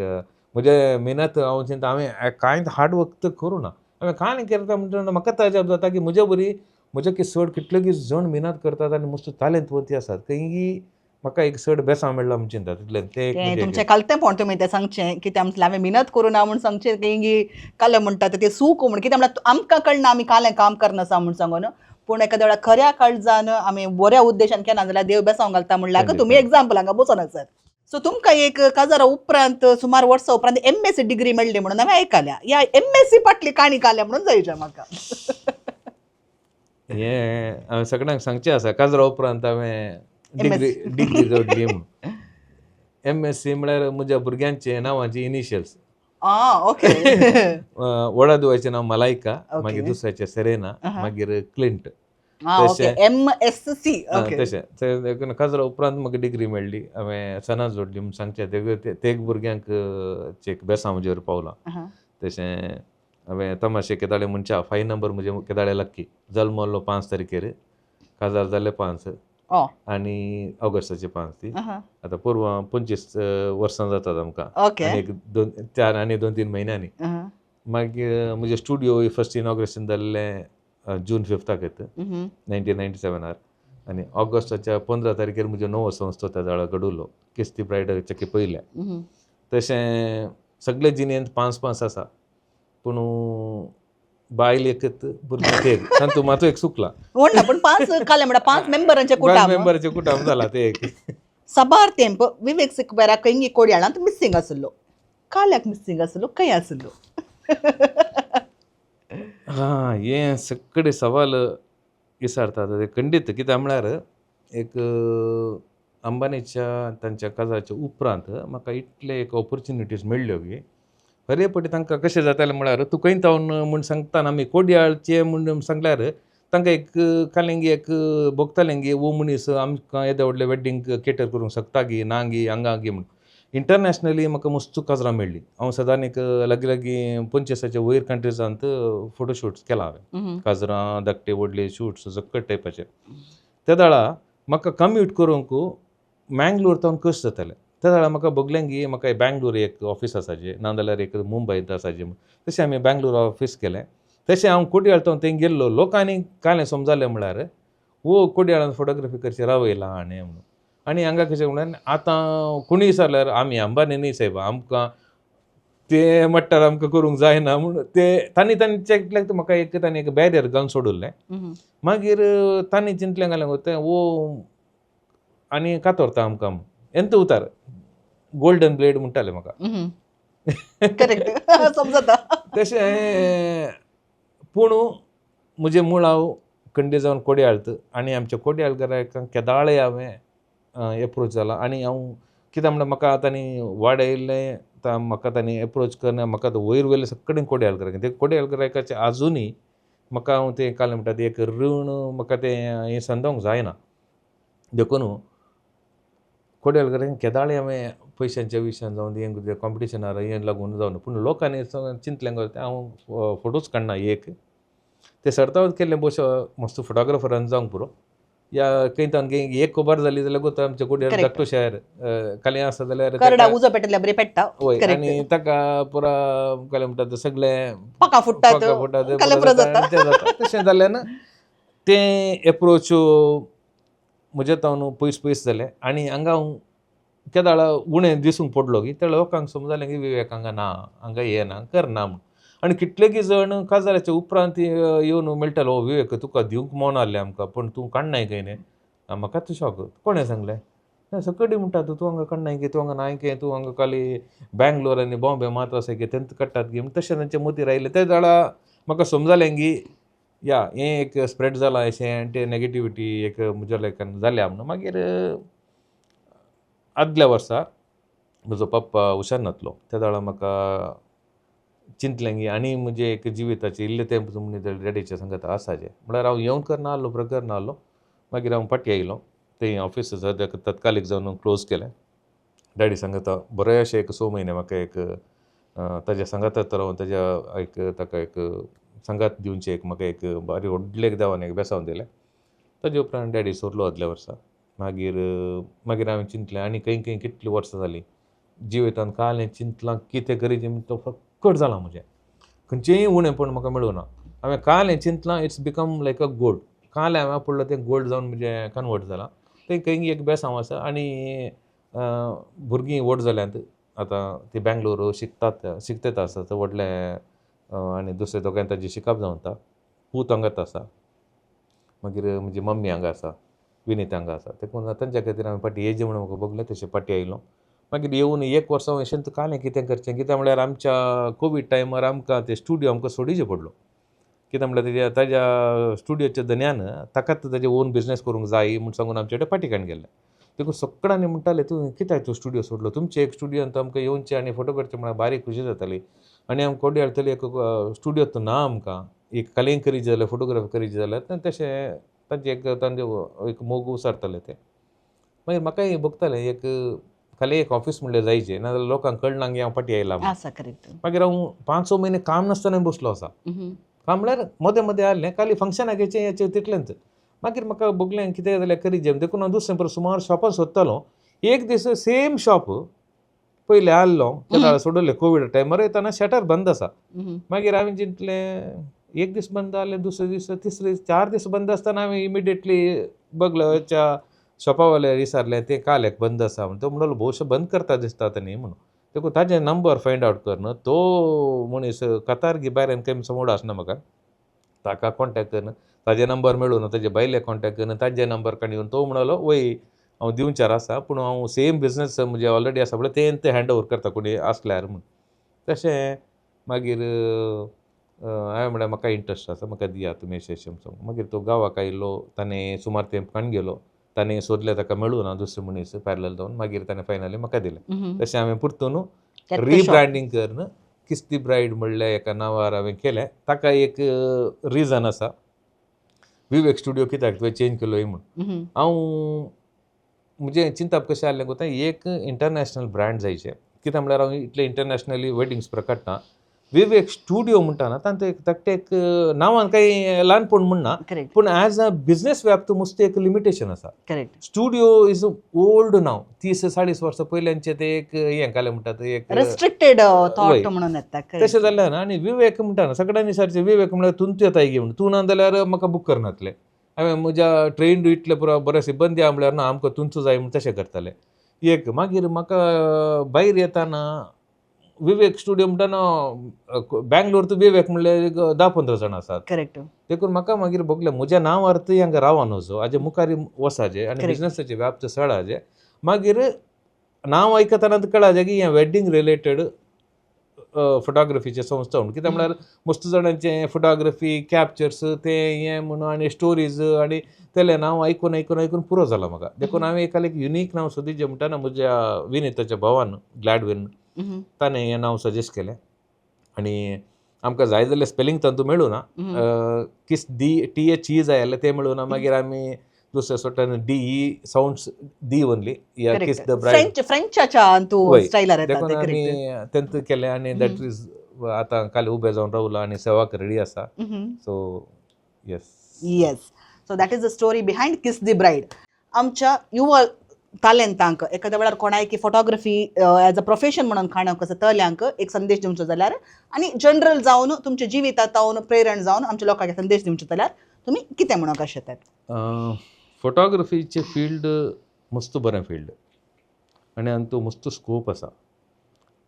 म्हजे मेहनत हांव चिंता हांवें कांयच हार्ड वर्क तर करूं ना, हांवें कांय करता म्हणटा म्हाका अजाप जाता की म्हज्या बरी म्हज्या की चड कितले की जण मेहनत करतात आनी मस्त तालेंतवंती आसात, खंय म्हाका एक चड बेसांव मेळ्ळा म्हूण चिंता तितलें. तें तुमचें कालतेंपण तुमी तें सांगचें कित्याक म्हटल्यार हांवें मेहनत करूं ना म्हूण सांगचें की कालें म्हणटा तें सूख म्हूण, कित्याक म्हळ्यार आमकां कळना आमी कालें काम करनासा म्हूण सांगून. पूण एखाद्या वेळार खऱ्या काळजान आमी बऱ्या उद्देशान केन्ना जाल्यार देव बेसांव घालता म्हणल्यार तुमी एग्जाम्पल हांगा बसून आसात. सो तुमकां एक काजारा उपरांत सुमार वर्सां उपरांत MSc degree मेळ्ळी म्हणून हांवें आयकल्या, ह्या MSc फाटली काणी काल्या म्हणून जायच्या म्हाका. हें हांवें सगळ्यांक सांगचें आसा, काजरा उपरांत हांवें डिग्री जोडली म्हणून. MSc म्हळ्यार म्हज्या भुरग्यांचे नांवांची इनिशियल्स. ओके. व्हडा धुवाचें नांव मलायका, मागीर दुसऱ्याचें सेरेना, मागीर क्लिंट. MSc. तशें काजरा उपरांत म्हाका डिग्री मेळ्ळी, हांवें सनां जोडली म्हूण सांगचें ते भुरग्यांक एक बेसांव म्हजेर पावलां. तशें हांवें तमाशे केदाळे म्हणच्या 5 नंबर म्हजे केदाळे लक्की, जल्मल्लो 5 तारखेर, काजार जाल्ले 5 आनी ऑगस्टाचे 5 ती. आतां पोरवां 25 वर्सां जातात आमकां, एक 2 4 आनी 2-3 म्हयन्यांनी. मागीर म्हजें स्टुडियो फर्स्ट इनॉग्रेशन जाल्लें जून 5 येता 1997 आनी ऑगस्टाच्या 15 तारखेर म्हज्यो नवो संस्था त्या वेळार घडवलो, किस्ती ब्रायडलच्या पयल्या. तशें सगळे जिणेंत 5-5 आसा, पूण बायल एकत भुरगीं एक, तातूंत मातूं एक चुकलां म्हणटा पूण 5 कालें म्हणटा 5 मेंबरांचें कुटाम, मेंबराचें कुटाम जाला तें एक. साबार तेंप विवेक सिक्वेरा खंय कोडयाळांत मिसींग आसलो, काल्याक मिसींग आसलो, खंय आसलो? हां, हें सगळे सवाल विचारतात ते खंडीत. कित्याक म्हळ्यार एक अंबानीच्या तांच्या काजाराच्या उपरांत म्हाका इतले एक ऑपॉर्च्युनिटीज मेळ्ळ्यो की खरे पटी तांकां कशें जातालें म्हळ्यार तूं खंय तावन म्हूण सांगतना आमी कोडयाळचे म्हूण सांगल्यार तांकां एक कालेंगी एक भोगतालें गी हो मनीस आमकां येदे व्हडलें वेड्डींग केटर करूंक शकता गी ना गी हांगा गी म्हूण. इंटरनॅशनली म्हाका मस्त काजरां मेळ्ळी. हांव सदांच एक लागीं लागीं 25च्या वयर कंट्रीजांत फोटोशूट्स केला हांवें. काजरां, धाकटे व्हडले शूट्स सकट टायपाचे. त्या वेळा म्हाका कम्यूट करूंक मँगलोर तावन कश्ट जाताले. त्या वेळार म्हाका भोगलें की म्हाका बँगलोर एक ऑफीस आसाचें, नाजाल्यार एक मुंबयंत आसाचें म्हूण. तशें आमी बँगलोर ऑफीस केलें. तशें हांव कोडयाळ तावन थंय गेल्लो, लोकांनी कांय समजालें म्हळ्यार वो कोडयाळान फोटोग्राफी करची रावयला हाणें म्हणून. आनी हांगा कशें म्हणल्यार आतां कोणूय विचारल्यार आमी अंबानी न्ही सायबा, आमकां ते मट्टार आमकां करूंक जायना म्हूण ते तांणी तांचे म्हाका एक तांणी एक बॅरियर घालून सोडिल्लें. मागीर तांणी चिंतलें घालें तें वो आनी कातरता आमकां म्हूण. एंत उतार गोल्डन ब्लेड म्हणटाले म्हाका. करेक्ट, समजता. तशें पूण म्हजें मुळाव खंडी जावन कोडयाळत आनी आमच्या कोडयाळ गिरायकांक केदाळय हांवें एप्रोच जाला. आनी हांव कित्याक म्हणल्यार म्हाका तांणी वाडयल्लें, म्हाका तांणी एप्रोच करना, म्हाका वयर वयले सगळे कोडयाळ गिरायक, ते कोडयाळ गिरायकाचे आजुनूय म्हाका हांव तें काल म्हणटा तें एक ऋण म्हाका तें हें संदोवंक जायना. देखून कोडयाळ गिरायक केदाळय हांवें पयशांच्या विशयान जावन हें कॉम्पिटिशनार हें लागून जावन, पूण लोकांनी चिंतलें हांव फोटोच काडना एक ते सर्ताव केल्ले भोवशा मस्त फोटोग्राफरान जावंक पुरो या खंय तावन एक खबर जाली जाल्यार गोता आमच्या कोडयाळ धाकटो शहर खाली आसा जाल्यार करडा उजो पेटल्या बरी पेट्टा. वय, आनी ताका पुरा काय म्हणटा ते सगळे पका फुट्टात, जाता. तशें जाल्यान तें एप्रोच म्हज्या तावन पयस पयस जालें. आनी हांगा हांव केदाळा उणें दिसूंक पडलो की त्या लोकांक समजलें की विवेक हांगा ना, हांगा येना, करना म्हूण. आनी कितलेगी जण काजाराच्या उपरांत येवन मेळटालो, ओ विवेक तुका दिवंक मोन आहलें आमकां, पूण तूं काडनाय खंय न्ही. म्हाका तूं शॉक, कोणें सांगलें? ना सकडी म्हणटा तूं हांगा काडनाय की, तूं हांगा नाय की, तूं हांगा खाली बँगलोर आनी बॉम्बे मात्र आसा की तेंच काडटात की. तशें तांचे मतीर आयलें. ते जाल्यार म्हाका समजलें की या हें एक स्प्रेड जालां अशें आनी तें नेगेटिविटी एक म्हज्या लायकान जाल्या म्हणून. मागीर आदल्या वर्सा म्हजो पप्पा हुशार नासलो, त्या वेळार म्हाका चिंतलें की आनी म्हजें एक जिविताचें इल्लें तें म्हणून डॅडीच्या सांगात आसाचें म्हळ्यार हांव येवंक करना आहलो, प्रकर ना आहलो. मागीर हांव फाटीं आयलो, थंय ऑफीस सद्याक तत्कालीक जावन क्लोज केलें. डॅडी सांगता बरें अशें एक 6 म्हयने म्हाका एक ताज्या सांगात रावन ताज्या एक ताका एक सांगात दिवचें एक म्हाका एक बारी व्हडलें एक देवान एक बेसावन दिलें. ताजे उपरांत डॅडी सोरलो आदल्या वर्सा. मागीर मागीर हांवें चिंतलें आनी खंय खंय कितलीं वर्सां जालीं जिवितान काल चिंतलां कितें करीत तो फक्कट जालां म्हजें, खंयचेंय उणेंपण म्हाका मेळूं ना. हांवें काल हें चिंतलां, it's become like a gold. काल हांवें पडलो तें गोल्ड जावन म्हजें कन्वर्ट जालां. तें खंय एक बेसांव आसा. आनी भुरगीं व्हड जाल्यांत आतां, ती बँगलोर शिकतात, शिकतात आसा व्हडलें, आनी दुसरे दोगांय ताजें शिकप जावन वता. पूत हांगाच आसा, मागीर म्हजी मम्मी हांगा आसा, विनीत हांगा आसा. देखून तांच्या खातीर हांवें फाटीं येजे म्हणून म्हाका भोगलें, तशें फाटीं आयलो. मागीर येवन एक वर्सा अशेंच कालें कितें करचें, कित्याक म्हळ्यार आमच्या कोवीड टायमार आमकां ते स्टुडियो आमकां सोडीचे पडलो. कित्याक म्हळ्यार ताज्या स्टुडियोच्या धन्यान ताकाच ताजे ओन बिजनेस करूंक जाय म्हूण सांगून आमचे कडेन फाटीं काडून गेल्लें. देखून सगळ्यांनी म्हणटाले तूं कित्याक तूं स्टुडियो सोडलो, तुमचे एक स्टुडियोन आमकां येवचें आनी फोटो करचे म्हळ्यार बारीक खुशी जाताली. आनी आमकां कोडयाळ एक स्टुडियो तर ना आमकां, एक कलेंग करीत जाल्यार फोटोग्राफी करीत जाल्यार तशें तांचे एक तांचे एक मोग उसारताले ते. मागीर म्हाकाय भोगतालें एक खाली एक ऑफीस म्हणल्यार जायचें, नाजाल्यार लोकांक कळना की हांव फाटीं आयला. मागीर हांव 5-6 म्हयने काम नासतना बसलो आसा. काम म्हळ्यार मदें मदें आहलें, खाली फंक्शनाक येचें हेचें तितलेंच. मागीर म्हाका भोगलें कितें जाल्यार करीत जाय. देखून हांव दुसरें परत सुमार शॉपां सोदतालो. एक दीस सेम शॉप पयलें आहलो तेन्ना सोडलें कोवीड टायमार येतना शटर बंद आसा. मागीर हांवें चिंतलें एक दीस बंद आहलें, दुसरे दीस, तिसरे दीस, 4 दीस बंद आसतना हांवें इमिडिएटली बगलच्या शॉपावाले विचारलें तें काल एक बंद आसा म्हण. तो म्हणलो भोवशा बंद करता दिसता न्ही म्हणून. देखून ताजें नंबर फायंड आवट करून तो मनीस कतार गी भायर खंय समोड आसना म्हाका, ताका कॉन्टेक्ट करून ताजे नंबर मेळून ताजे बायले कॉन्टेक्ट करून ताजे नंबर काडून येवन तो म्हणलो वय हांव दिवचार आसा, पूण हांव सेम बिजनेस म्हजें ऑलरेडी आसा पळय तें तें हँड ओवर करता कोणी आसल्यार म्हूण. तशें मागीर हांवें म्हळ्यार म्हाका इंट्रस्ट आसा, म्हाका दिया तुमी अशें अशें सांगून. मागीर तो गांवाक आयलो, ताणें सुमार तेंप काडून गेलो, ताणें सोदलें ताका मेळूं ना दुसरे मनीस पॅरलल जावन. मागीर ताणें फायनली म्हाका दिलें. तशें हांवें परतून रिब्रांडींग करून किस्ती ब्रायड म्हणल्या एका नांवार हांवें केलें. ताका एक रिजन आसा, विवेक स्टुडियो कित्याक तुवें चेंज केलो म्हूण. हांव म्हणजे चिंतप कशें आहलें कोता एक इंटरनॅशनल ब्रँड जायचे. कित्याक म्हळ्यार हांव इतले इंटरनॅशनली वेडिंग्स काडटा. विवेक स्टुडियो म्हणटा ना तांचो एक धाकटें एक नांवान कांय ल्हानपण म्हणना, पूण एज अ बिजनेस व्याप्त मुस्त एक लिमिटेशन आसा. स्टुडियो is old नांव, 30-40 वर्सां पयल्यांचे ते एक हें कालें म्हणटात एक रेस्ट्रिक्टेड थॉट म्हणून येता. तशें जालें ना. आनी विवेक म्हणटा ना सगळ्यांनी सारचें विवेक म्हळ्यार तुमचें येता म्हणून तूं ना जाल्यार म्हाका बूक करनातलें. हांवें म्हज्या ट्रेन्ड इतले पुरो बरें सिब्बंदी आहा म्हळ्यार ना आमकां तुमचो जाय म्हूण तशें करताले. एक मागीर म्हाका भायर येताना विवेक स्टुडियो म्हणटाना बँगलोर टू विवेक म्हणल्यार एक 10-15 जाणां आसात. देखून म्हाका मागीर भोगलें म्हज्या नांवार थंय हांगा रावन वचो हाजे मुखार वचाजे आनी बिजनसाचे व्याप्त चडाजे. मागीर नांव आयकतना कळाजे की हें वेडींग रिलेटेड फोटोग्राफीचे संस्था म्हणून. कित्याक म्हळ्यार मस्त जाणांचे फोटोग्राफी कॅप्चर्स ते हें म्हणून आनी स्टोरीज आनी तेलें नांव आयकून आयकून आयकून पुरो जाला म्हाका. देखून हांवें एकालें एक युनीक नांव सोदीचें म्हणटा ना म्हज्या विनिताच्या भावान ग्लॅडविन ताणें हें नांव सजेस्ट केलें आनी आमकां जाय जाल्यार स्पेलिंग तातूंत मेळूं ना, किस डी टी एच ई जाय जाल्यार तें मेळूं ना. मागीर आमी दुसऱ्या सोट्यान D E sounds D only या किस the bride फ्रेंचाच्या तूं स्टायलार. देखून आमी तेंत केलें आनी that is आतां काल उबें जावन रावलां आनी सेवाक रेडी आसा. So yes yes, so that is the story behind kiss the bride. आमच्या युवा तालेंतांक एखाद्या वेळार कोणाय की फोटोग्राफी एज अ प्रोफेशन म्हणून खाणक आसा तल्यांक एक संदेश दिवचो जाल्यार आनी जनरल जावन तुमच्या जिवितांत प्रेरण जावन आमच्या लोकांक संदेश दिवचो जाल्यार तुमी कितें म्हणूंक शकतात? फोटोग्राफीचें फिल्ड मस्त बरें फिल्ड आनी हातूंत मस्त स्कोप आसा.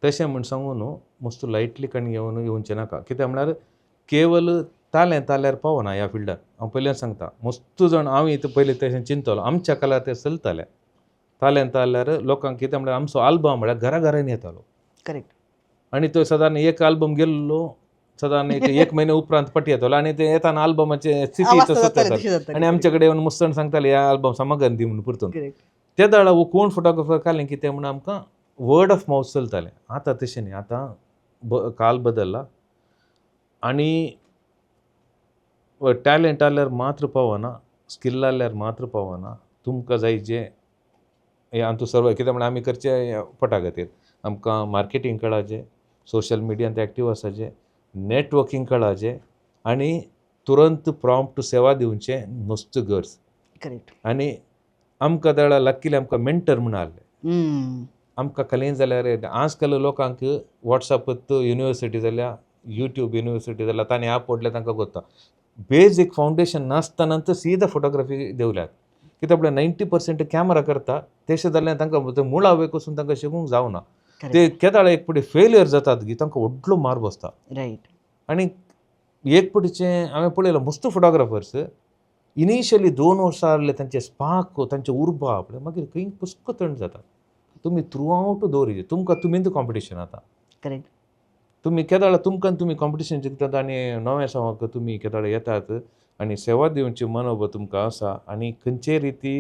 तशें म्हूण सांगू न्हू मस्त लायटली कण घेवन येवचें नाका. कित्याक म्हळ्यार केवल तालें ताल्यार पावना ह्या फिल्डार. हांव पयल्यान सांगता मस्त जाण हांव इतलें पयलीं तशें चिंततालो आमच्या काळार तें चलतालें तालें ताल्यार लोकांक. कितें म्हळ्यार आमचो आल्बम म्हळ्यार घरा घरांनी येतालो. आनी तो सदांच एक आल्बम गेल्लो सदांच एक म्हयने उपरांत पटी येतालो आनी ते येताना आल्बमाचे स्थिती तसोच येताली आनी आमचे कडेन येवन मुस्तण सांगताले ह्या आल्बम सामग्री दी म्हणून परतून. ते दाडा वो कोण फोटोग्राफर काडलें कितें म्हणून आमकां वर्ड ऑफ मावथ चलतालें. आतां तशें न्ही, आतां काल बदल्ला आनी टॅलंट आहल्यार मात्र पावना, स्किल आहल्यार मात्र पावना. तुमकां जाय जें हें हातूंत सर्व. कित्याक म्हळ्यार आमी करचें पोटा खातीर आमकां मार्केटींग कळाचें, सोशल मिडियांत एक्टीव आसाचें, नेटवर्कींग कळाचें आनी तुरंत प्रॉम्प्ट सेवा दिवचें मस्त गरज. आनी आमकां तेळा लक्कीली आमकां मेंटर म्हूण आहले आमकां कलें जाल्यार आज काल लोकांक वॉट्सॅप युनिवर्सिटी जाल्या, यूट्यूब युनिवर्सिटी जाल्या, तांणी ऍप पडले तांकां कोत्ता. बेजीक फावंडेशन नासतना तर सीधा फोटोग्राफी देंवल्यात. कित्याक म्हळ्यार 90% कॅमेरा करता तशें जाल्यार तांकां मुळावे वचून तांकां शिकूंक जावना. ते केदाळ एक फावटी फेलियर जातात की तांकां व्हडलो मार बसता. आनी एक फावटीचें हांवें पळयलां मस्त फोटोग्राफर्स इनिशियली 2 वर्सां आहले तांचे स्पार्क तांचे उर्बा पळय मागीर खंय पुस्क थंड जाता. तुमी थ्रू आवट दवरिजे तुमकां तुमीच कॉम्पिटिशन आतां. तुमी केदाळ तुमकां तुमी कॉम्पिटिशन जिखतात आनी नव्या सवाक तुमी केदाळ येतात आनी सेवा दिवची मनोबल तुमकां आसा आनी खंयचे रिती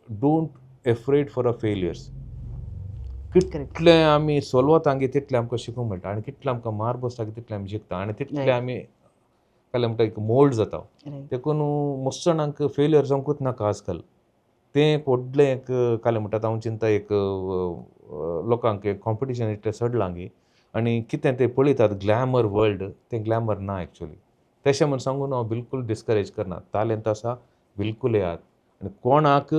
don't afraid for a failures. कितलें आमी सोलवता तितलें आमकां शिकूंक मेळटा आनी कितलें आमकां मार बसता तितलें आमी शिकता आनी तितलें आमी काल म्हणटा एक मोल्ड जाता. देखून मस्त जाणांक फेलियर जावंकूच नाका आजकाल. तें एक व्हडलें एक काल म्हणटा हांव चिंता एक लोकांक एक कॉम्पिटिशन इतलें चडलां गी आनी कितें तें पळयतात ग्लॅमर वर्ल्ड, तें ग्लॅमर ना एक्चुअली. तशें म्हूण सांगून हांव बिलकूल डिस्करेज करना. तालेंत आसा बिलकूल येयात आनी कोणाक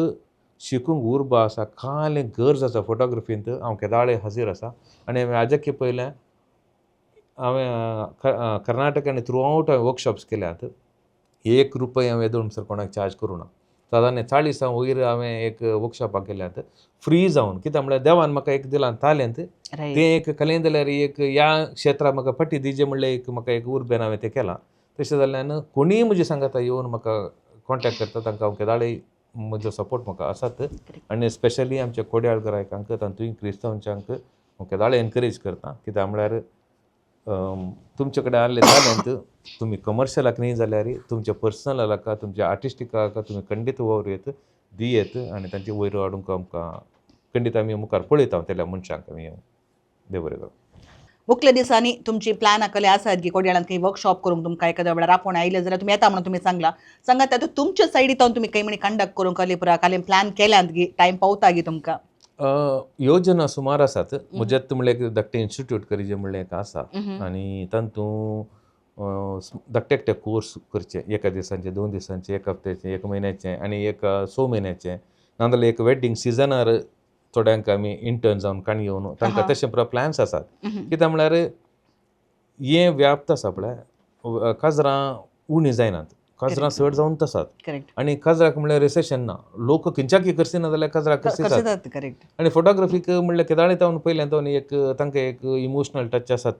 शिकूंक उर्बा आसा कालें गरज आसा फोटोग्राफींत हांव केदाळे हाजीर आसा. आनी हांवें आजकी पयलें हांवें कर्नाटक आनी थ्रू आवट हांवें वर्कशॉप्स केल्यात. 1 रुपया हांवें येदोळ म्हणसर कोणाक चार्ज करूं ना. सादारण 40 वयर हांवें एक वर्कशॉपाक केल्यात फ्री जावन. कित्याक म्हळ्यार देवान म्हाका एक दिलां तालेंत, तें एक कलें जाल्यार एक ह्या क्षेत्राक म्हाका पटी दिजे म्हणल्यार एक म्हाका एक उर्बेन हांवें तें केलां. तशें जाल्ल्यान कोणीय म्हजे सांगाता येवन म्हाका कॉन्टेक्ट करता तांकां हांव केदाळय म्हजो सपोर्ट म्हाका आसात. आनी स्पेशली आमच्या कोड्याळ गिरायकांक तातूंत क्रिस्तांवच्यांक हांव केदाळय एनकरेज करता. कित्याक म्हळ्यार तुमचे कडेन आहले तालेंत तुमी कमर्शियलाक न्ही जाल्यार तुमच्या पर्सनलाक तुमच्या आर्टिस्टिकाक तुमी खंडीत वावर येत दियेत आनी तांचे वयर हाडूंक आमकां खंडीत आमी मुखार पळयता तेल्या मनशांक आमी. देव बरें करूं. मुखल्या दिसांनी तुमची प्लॅन आकले आसात की कोडयाळांत खंय वर्कशॉप करूंक तुमकां एखाद्या वेळार आपोवन आयले जाल्यार तुमी येता म्हणून तुमी सांगला. सांगात आतां तुमच्या सायडी तावन तुमी खंय म्हणी कंडक्ट करूंक कली पुरा काले प्लॅन केल्यात गी टायम पावता गी तुमकां? योजना सुमार आसात. म्हज्यात म्हणल्यार एक धाकटें इन्स्टिट्यूट करीजे म्हणलें एक आसा आनी तातूंत धाकटे धाकटे कोर्स करचे, एका दिसांचे, 2 दिसांचे, एक हप्त्याचे, एक म्हयन्याचे आनी एक 6 म्हयन्याचे, नाजाल्यार एक वेडींग सिजनार थोड्यांक आमी इंटर्न जावन काणी येवन तांकां तशें पुरा प्लॅन्स आसात. कित्याक म्हळ्यार हें व्याप्त आसा पळय, काजरां उणी जायनात, काजरां चड जावन आसात. आनी काजराक म्हणल्यार रिसेशन ना, लोक खंयच्याकय करसिना जाल्यार काजराक करसितात. आनी फोटोग्राफीक म्हणल्यार केदाळे तावन पयलें तावन एक तांकां एक इमोशनल टच आसात.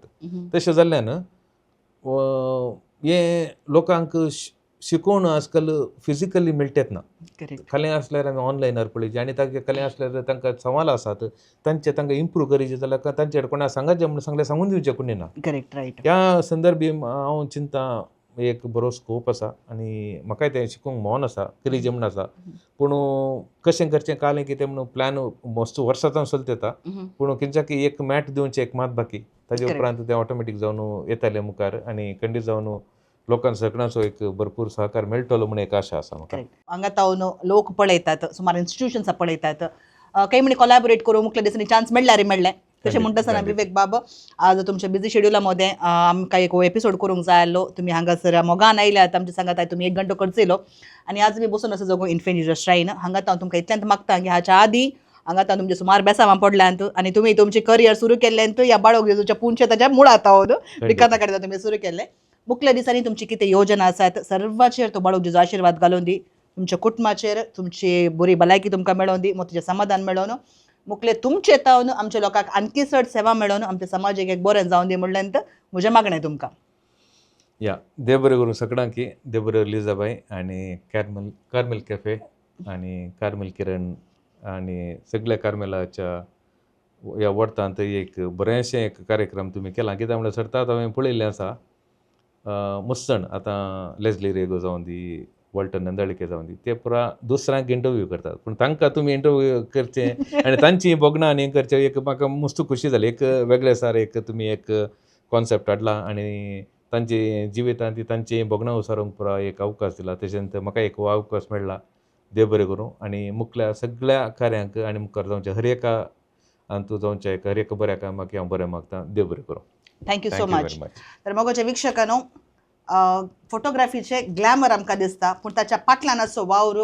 तशें जाल्ल्यान हें लोकांक शिकोवन आजकाल फिजिकली मेळटेत ना. कलें आसल्यार आमी ऑनलायनार पळयचे आनी तांचे कलें आसल्यार तांकां सवाल आसात तांचे तांकां इम्प्रूव करीचे जाल्यार तांचे कोणा सांगाचे म्हणून सांगल्यार सांगून दिवचें कोणी ना. Correct right. ह्या संदर्भी हांव चिंता एक बरो स्कोप आसा आनी म्हाकाय तें शिकूंक मन आसा, करीजे म्हूण आसा. पूण कशें करचें कालें कितें म्हणून प्लॅन मस्त वर्सां चलत येता, पूण खंयच्याकय एक मॅट दिवचें एक मात बाकी ताजे उपरांत तें ऑटोमॅटीक जावन येतालें मुखार आनी खंडीत जावन लोकांक सगळ्यांचो एक भरपूर सहकार मेळटलो म्हूण एक आशा आसा म्हाका. हांगा तावन लोक पळयतात, सुमार इन्स्टिट्युशन्स पळयतात, काही म्हणी कोलॅबोरेट करूं मुखल्या दिसांनी चान्स मेळ्ळ्यार मेळ्ळें. तशें म्हणटा आसतना विवेक बाब, आज तुमच्या बिजी शेड्युला मदें आमकां एक एपिसोड करूंक जाय आसलो, तुमी हांगासर मोगान आयल्यात, आमच्या सांगात तुमी 1 घंटो खर्चयलो आनी आज तुमी बसून आसा जगो इन्फिनिटी श्रायन. हांगा हांव तुमकां इतल्यांत मागता की हाच्या आदी हांगा तांव तुमचे सुमार बेसांवां पडल्यांत आनी तुमी तुमचें करियर सुरू केल्लें ह्या बाळोग जेजूच्या पुंचे ताच्या मुळांत हांव विकाता कडेन तुमी सुरू केल्लें. मुखल्या दिसांनी तुमची कितें योजना आसात सर्वाचेर तो बाळोग जेजू आशिर्वाद घालून दी, तुमच्या कुटुंबाचेर तुमची बरी भलायकी तुमकां मेळोवन दी, मोतीचें समाधान मेळोवन मुखले तुमचे तावन आमच्या लोकांक आणखी चड सेवा मेळोवन आमच्या समाजाक एक बरें जावन दी म्हणल्यान म्हजें मागणें तुमकां. या देव बरें करूं सगळ्यांकी, देव बरें लिजाबाई आनी कार्मेल कॅफे आनी कार्मेल किरण आनी सगळ्या कार्मेलाच्या ह्या वोर्तांत एक बरेंशें एक कार्यक्रम तुमी केला. कित्याक म्हणल्यार सरतात हांवें पळयल्लें आसा मस्तण आतां लेजली रेगो जावन दी, वॉल्टर नंदळके जावन दी, ते पुरा दुसऱ्यांक इंटरव्यू करतात, पूण तांकां तुमी इंटरव्यू करचें आनी तांची भोगणां आनी हें करचें एक म्हाका मस्त खुशी जाली. एक वेगळें सार एक तुमी एक कॉन्सेप्ट हाडला आनी तांचे जिवितांत ती तांची भोगणां उसारूंक पुरा एक अवकाश दिला. तशेंच म्हाका एक हो अवकाश मेळ्ळा, देव बरें करूं आनी मुखल्या सगळ्या कार्यांक आनी मुखार जावच्या हर एका अंतू जावच्या हर एका बऱ्या कामाक हांव बरें मागता. देव बरें करूं. Thank you so much. तर मोगाच्या वीक्षकांनो, फोटोग्राफीचे ग्लॅमर आमकां दिसता, पूण ताच्या फाटल्यान आसचो वावर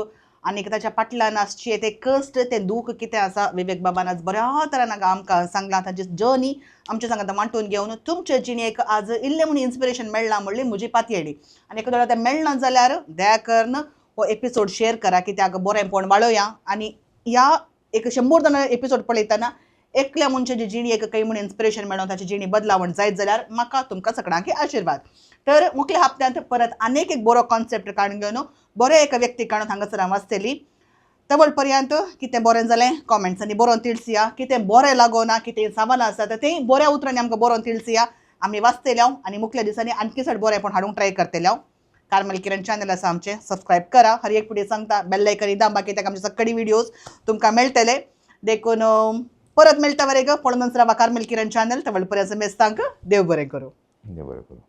आनी ताच्या फाटल्यान आसचे ते कश्ट, ते दूख कितें आसा विवेक बाबान आज बऱ्या तरान आमकां सांगलां. तांची जर्नी आमच्या सांगात वांटून घेवन तुमचे जिणेक आज इल्लें म्हूण इन्स्पिरेशन मेळ्ळां म्हणली म्हजी पातयेडी. आनी एका तें मेळना जाल्यार दया करून हो एपिसोड शेअर करा कित्याक बरेंपण वाडोवया. आनी ह्या एक 100 जाणां एपिसोड पळयतना एकल्या मनशाची जिणी एक काही म्हूण इन्स्पिरेशन मेळोवन ताची जिणी बदलावण जायत जाल्यार म्हाका तुमकां सगळ्यांक आशिर्वाद. तर मुखल्या हप्त्यांत परत आनीक एक बरो कॉन्सेप्ट काडून घेवन बरो एका व्यक्ती काडून हांगासर हांव आसतली. तवळ पर्यंत कितें बरें जालें कॉमेंट्सांनी बरोवन तिळसिया, कितें बरें लागोना, कितें सवालां आसा तें बऱ्या उतरांनी आमकां बरोवन तिळसिया, आमी वाचतले आनी मुखल्या दिसांनी आणखी चड बरेंपण हाडूंक ट्राय करतले. कार्मेल किरण चॅनल आसा आमचें, सबस्क्रायब करा, हर एक पुढे सांगता बेल आयकन दामबा कित्याक आमचे सगळे व्हिडियोज तुमकां मेळटले. देखून परत मेळटा वरेग पळोवन रावा कार्मेल किरण चॅनल. तवळ पर्यंत मेस्तांक देव बरें करूं. देव बरें करूं.